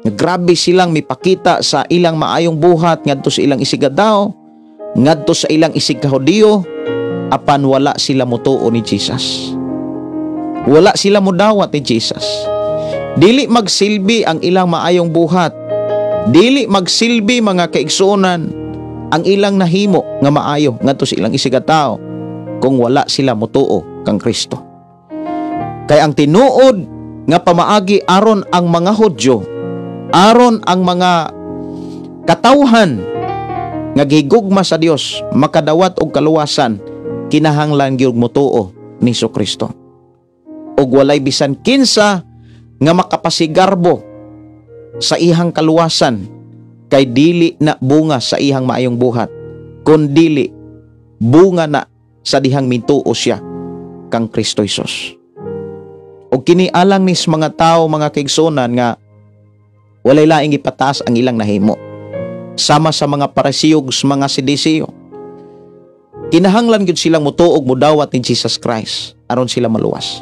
Grabe silang mipakita sa ilang maayong buhat ngadto sa ilang isigadao, ngadto sa ilang isigkahudiyo, apan wala sila motuo ni Jesus. Wala sila modawat ni Jesus. Dili magsilbi ang ilang maayong buhat. Dili magsilbi, mga kaigsuonan, ang ilang nahimo nga maayo ngadto sa ilang isigatao kung wala sila motuo kang Kristo. Kay ang tinuod nga pamaagi aron ang mga Hudyo, aron ang mga katawhan nga gigugma sa Dios makadawat og kaluwasan, kinahanglan gyud motuo ni Kristo. Ug walay bisan kinsa nga makapasigarbo sa ihang kaluwasan kay dili na bunga sa ihang maayong buhat, kun dili bunga na sa dihang mituo siya kang Kristo Hesus. Og kini alang nis mga tawo, mga kaigsuonan, nga walay laing ipataas ang ilang nahimo. Sama sa mga Pariseo ug mga Saduseo. Kinahanglan gyud silang mutuo og mudawat ni Jesus Christ aron sila maluwas.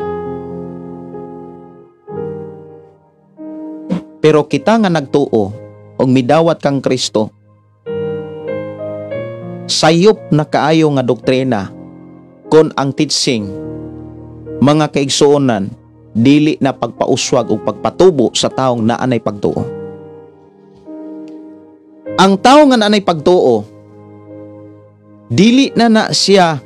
Pero kita nga nagtuo og midawat kang Kristo, sayop na kaayo nga doktrina kon ang teaching, mga kaigsuonan, dili na pagpauswag o pagpatubo sa taong naanay pagtuo. Ang tao nga naanay pagtuo, dili na na siya,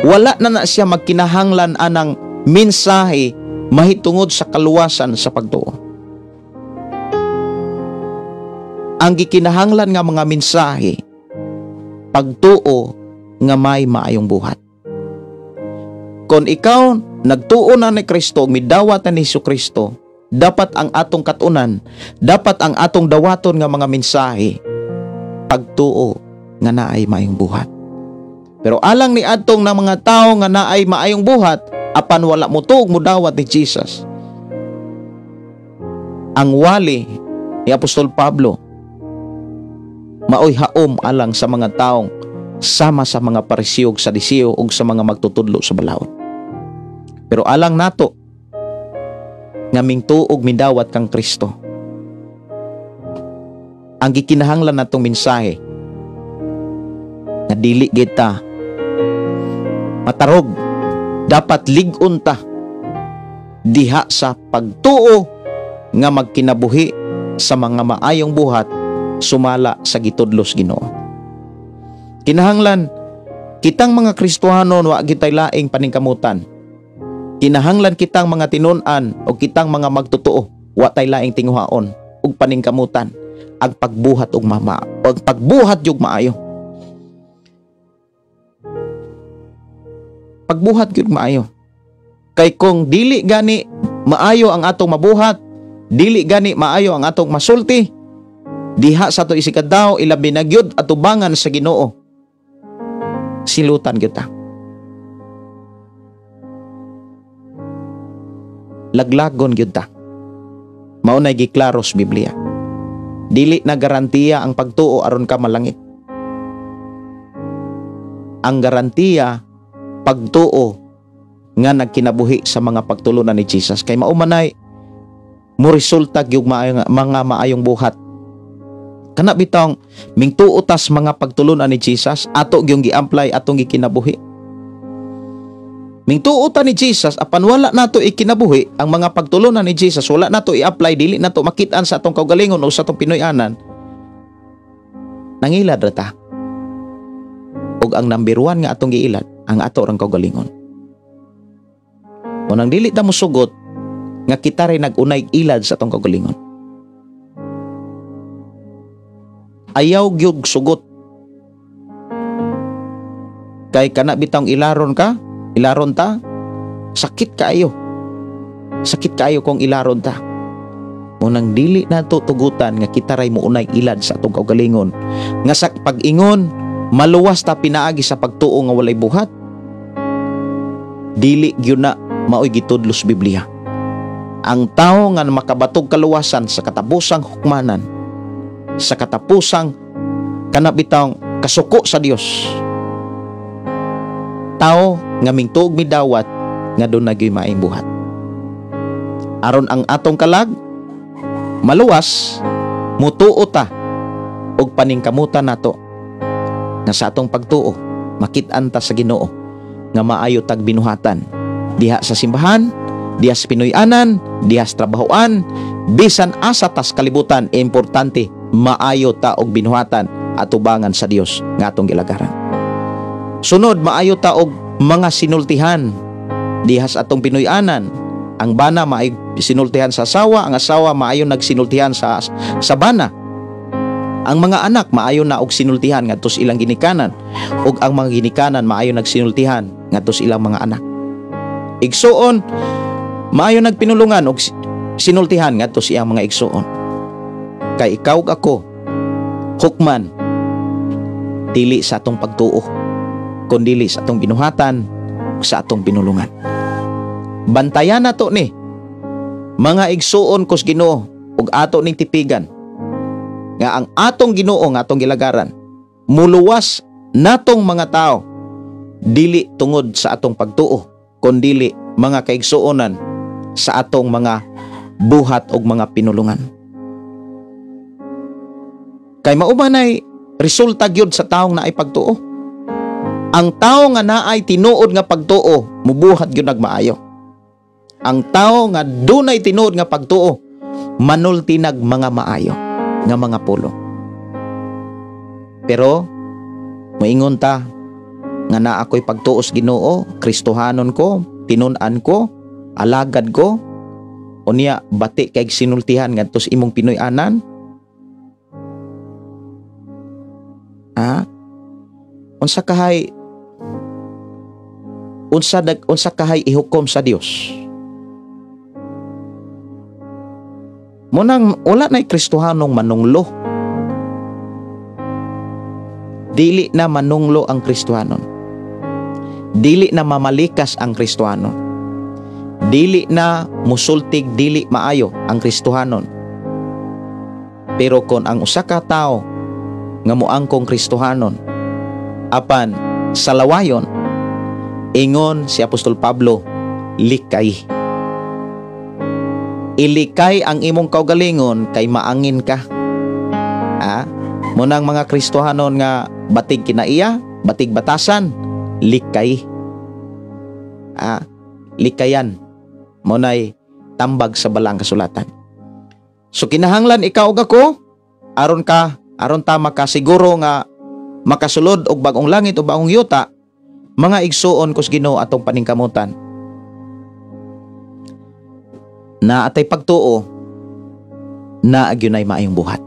wala na na siya magkinahanglan anang mensahe mahitungod sa kaluwasan sa pagtuo. Ang gikinahanglan nga mga mensahe, pagtuo nga may maayong buhat. Kon ikaw nagtuo na ni Kristo, midawat na ni Jesucristo, dapat ang atong katunan, dapat ang atong dawaton nga mga mensahe, pagtuo nga naay maayong buhat. Pero alang ni adtong na mga tao nga naay maayong buhat, apan wala motuog modawat ni Jesus. Ang wali ni Apostol Pablo maoy haom alang sa mga taong sama sa mga Pariseo ug Saduseo ug sa mga magtutudlo sa balaod. Pero alang nato nga mingtuog midawat kang Kristo, ang gikinahanglan natong mensahe nga dili kita matarog, dapat lig-on ta diha sa pagtuo nga magkinabuhi sa mga maayong buhat sumala sa gitudlos Ginoo. Kinahanglan kitang mga Kristohanon wa gitay laing paningkamutan. Kinahanglan kitang mga tinun-an o kitang mga magtotoo wa tay laing tinguhaon ug paningkamutan ang pagbuhat og mama, ang pagbuhat jug maayo. Pagbuhat gyud maayo. Kay kung dili gani maayo ang atong mabuhat, dili gani maayo ang atong masulti, diha sa ato isikadao ilabi na gyud atubangan sa Ginoo, silutan kita. Laglagon gyud ta. Mao nay giklaro sa Biblia. Dili na garantiya ang pagtuo aron ka malangit. Ang garantiya pagtuo nga nagkinabuhi sa mga pagtulunan ni Jesus, kay mao manay mo resulta gyud mga maayong buhat. Kana bitong mingtuo tas mga pagtulunan ni Jesus, ato gyung gi-apply, atong gikinabuhi. Mingtuo ta ni Jesus apan wala nato ikinabuhi ang mga pagtulunan ni Jesus, wala nato i-apply, dili nato makit-an sa atong kaugalingon o sa atong Pinoy-anan, nangilad ra ta. Ug ang number 1 nga atong giilad, ang ato rang kaugalingon. Unang dili ta mosugot nga kita ray nag-unay ilad sa atong kaugalingon. Ayaw gyud sugot. Kay kana bitawng ilaron ka, ilaron ta, sakit kaayo. Sakit kaayo kung ilaron ta. Unang dili nato tugutan nga kita ray mounay ilad sa atong kaugalingon. Nga sa pag-ingon, maluwas ta pinaagi sa pagtuo nga walay buhat. Dili gyud na maoy gitudlos Biblia. Ang tawo nga makabatog kaluwasan sa katapusang hukmanan, sa katapusang kanabitang kasuko sa Dios, tao nga mingtuog midawat nga doon nagyoy maayong buhat. Aron ang atong kalag maluwas, mutuo ta og paningkamutan nato nga sa atong pagtuo makit-an ta sa Ginoo nga maayo tag binuhatan diha sa simbahan, diha sa Pinoy-anan, diha sa trabahoan, bisan asa tas kalibutan, importante maayo ta og binuhatan atubangan sa Dios nga atong gilagaran. Sunod, maayo ta og mga sinultihan diha sa atong Pinoy-anan. Ang bana maayo sinultihan sa asawa, ang asawa maayo nagsinultihan sa bana. Ang mga anak maayo na og sinultihan ngadto sa ilang ginikanan, ug ang mga ginikanan maayo nagsinultihan ngadto sa ilang mga anak. Igsuon, Maayo nagpinulungan og sinultihan ngadto sa iyang mga igsuon. Kay ikaw ug ako hukman dili sa atong pagtuo, kundili sa atong binuhatan ug sa atong pinulungan. Bantayan nato ni mga igsuon kus Ginoo ug ato ning tipigan nga ang atong Ginoo nga atong gilagaran muluwas natong mga tao dili tungod sa atong pagtuo, kundili mga kaigsuonan sa atong mga buhat og mga pinulungan. Kay mao man nay resulta gyud sa taong naay pagtuo. Ang tao nga naay tinuod nga pagtuo, mubuhat gyud nagmaayo. Ang tao nga dunay tinuod nga pagtuo, manulti nag mga maayo nga mga pulong. Pero moingon ta nga naa ako'y pagtuo sa Ginoo, Kristohanon ko, tinun-an ko, alagad ko, unya bati kay sinultihan ngadto sa imong Pinoy-anan. Ha? Unsa kahay unsa kahay ihukom sa Dios? Munang wala na'y Kristohanong manunglo. Dili na manunglo ang Kristohanon. Dili na mamalikas ang Kristohanon. Dili na musultig dili maayo ang Kristohanon. Pero kon ang usa ka tawo nga moangkong Kristohanon apan sa lawayon, ingon si Apostol Pablo, likay. Ilikay ang imong kaugalingon kay maangin ka. Ha? Munang mga Kristohanon nga batig kinaiya, batig batasan, likay. Ha? Likayan. Munay tambag sa balang kasulatan. So kinahanglan ikaw ug ako aron ka, aron ta makasiguro nga makasulod og bagong langit o bagong yuta, mga igsuon kus Ginoo atong paningkamutan. Na atay pagtuo, naa gyunay maayong buhat.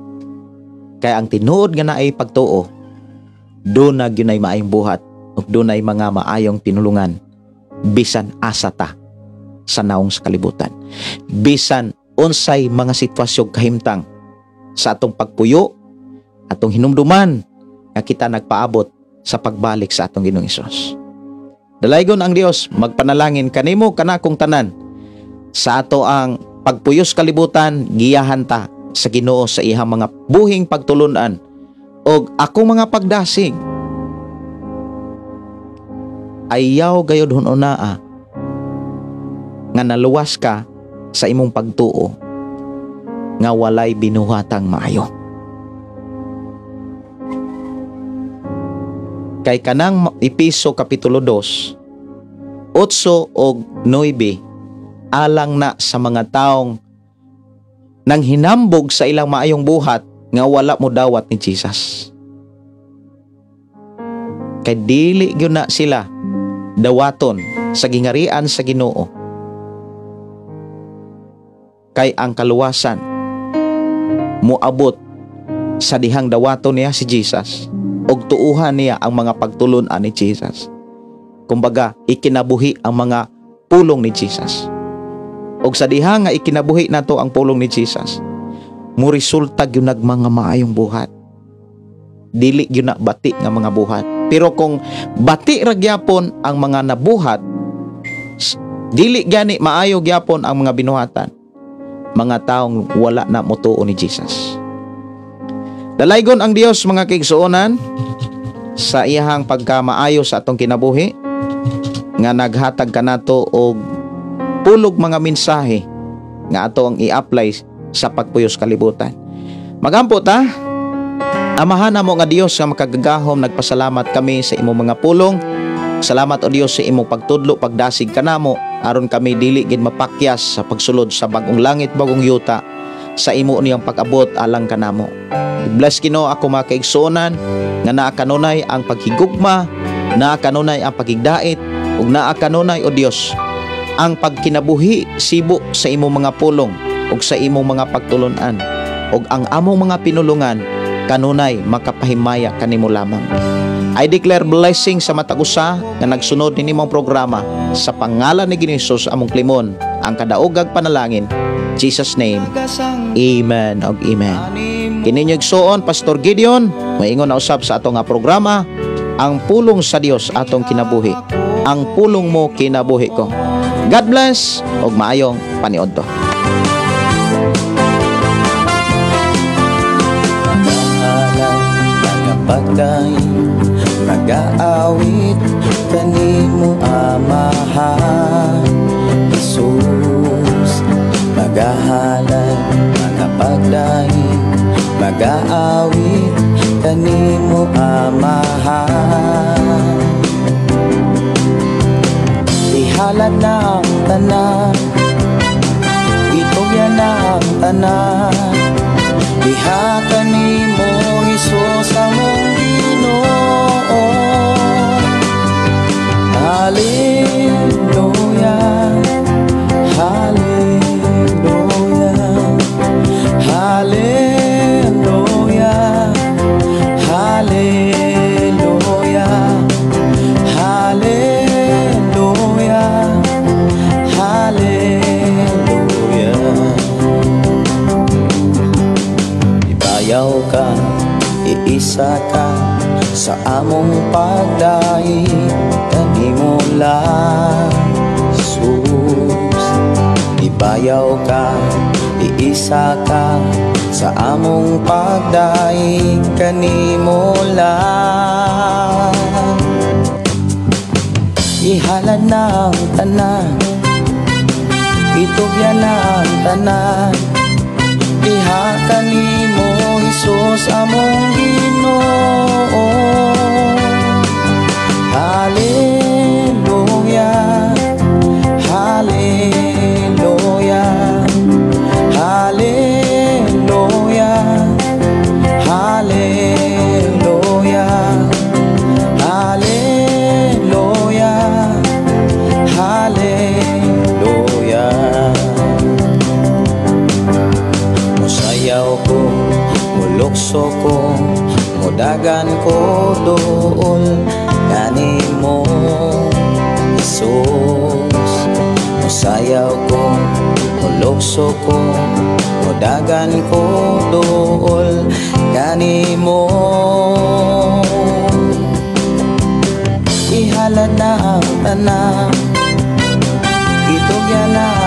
Kaya ang tinuod nga naay pagtuo, doon na gyunay maayong buhat ug dunay mga maayong tinulungan bisan asa ta sa naong sa kalibutan. Bisan unsay mga sitwasyon kahimtang sa atong pagpuyo, atong hinumduman nga kita nagpaabot sa pagbalik sa atong Ginoong Hesus. Dalaygon ang Dios, magpanalangin kanimo kanakong tanan sa ato ang pagpuyos kalibutan, giyahan ta sa Ginoo sa iyang mga buhing pagtulunan og akong mga pagdasig. Ayaw gayud hununaa nga naluwas ka sa imong pagtuo nga walay binuhatang maayo. Kay kanang Epeso Kapitulo 2, 8 og 9, alang na sa mga taong nang hinambog sa ilang maayong buhat nga wala mo dawat ni Jesus. Kay dili gyud na sila dawaton sa gingarian sa Ginoo. Kay ang kaluwasan moabot sa dihang dawaton niya si Jesus og tuuhan niya ang mga pagtulun-an ni Jesus. Kumbaga, ikinabuhi ang mga pulong ni Jesus. Og sa diha nga ikinabuhi nato ang pulong ni Jesus, mo resulta gyud nag mga maayong buhat. Dili gyud na bati nga mga buhat. Pero kung bati ra gyapon ang mga nabuhat, dili gani maayo gyapon ang mga binuhatan, mga taong wala na motuo ni Jesus. Dalaygon ang Dios mga kaigsuonan sa iyahang pagkamaayo sa atong kinabuhi nga naghatag kanato og pulog mga mensahe nga ato ang i-apply sa pagpuyos kalibutan. Magampo ta, Amahan namo nga Dios nga makagagahom, nagpasalamat kami sa imong mga pulong. Salamat o Dios sa imong pagtudlo, pagdasig kanamo aron kami dili gid mapakyas sa pagsulod sa bagong langit, bagong yuta sa imo niyang pag-abot alang kanamo. I-bless Ginoo ako mga kaigsuonan nga naa kanunay ang paghigugma, naa kanunay ang pagigdait, ug naa kanunay o Dios ang pagkinabuhi sibo sa imong mga pulong ug sa imong mga pagtulun-an, ug ang among mga pinulungan kanunay makapahimaya kanimo lamang. I declare blessing sa matag usa nga nagsunod niini mong programa sa pangalan ni Ginoo Hesus among klimon. Ang kadaogag panalangin. Jesus name. Amen og amen. Kini inyong igsuon, Pastor Gideon, maingon na usab sa ato nga programa, Ang Pulong sa Dios Atong Kinabuhi. Ang pulong mo, kinabuhi ko. God bless ug maayong paniudto. Magahalad, magapagdaig, magaawit kanimo, Amahan Jesus. Magahalad, magapagdaig, magaawit kanimo, Amahan. Ihalad na ang tanan, itugyan na ang tanan, diha kanimo, Hesus, among Ginoo. Hallelujah, Hallelujah, Hallelujah, Hallelujah, Hallelujah, Hallelujah. Ibayaw ka, iisa ka sa among pagdaig kanimo lang, Jesus. Ibayaw ka, iisa ka sa among pagdaig kanimo lang. Ihalad na ang tanan, itugyan na ang tanan, diha kanimo, Hesus, among Ginoo. Hallelujah, Hallelujah, Hallelujah, Hallelujah, Hallelujah, Hallelujah. Musayaw ko, mulukso ko, mudagan ko dool kanimo, Jesus. Musayaw ko, mulukso ko, mudagan ko dool kanimo. Ihalad na ang tanan, itugyan na.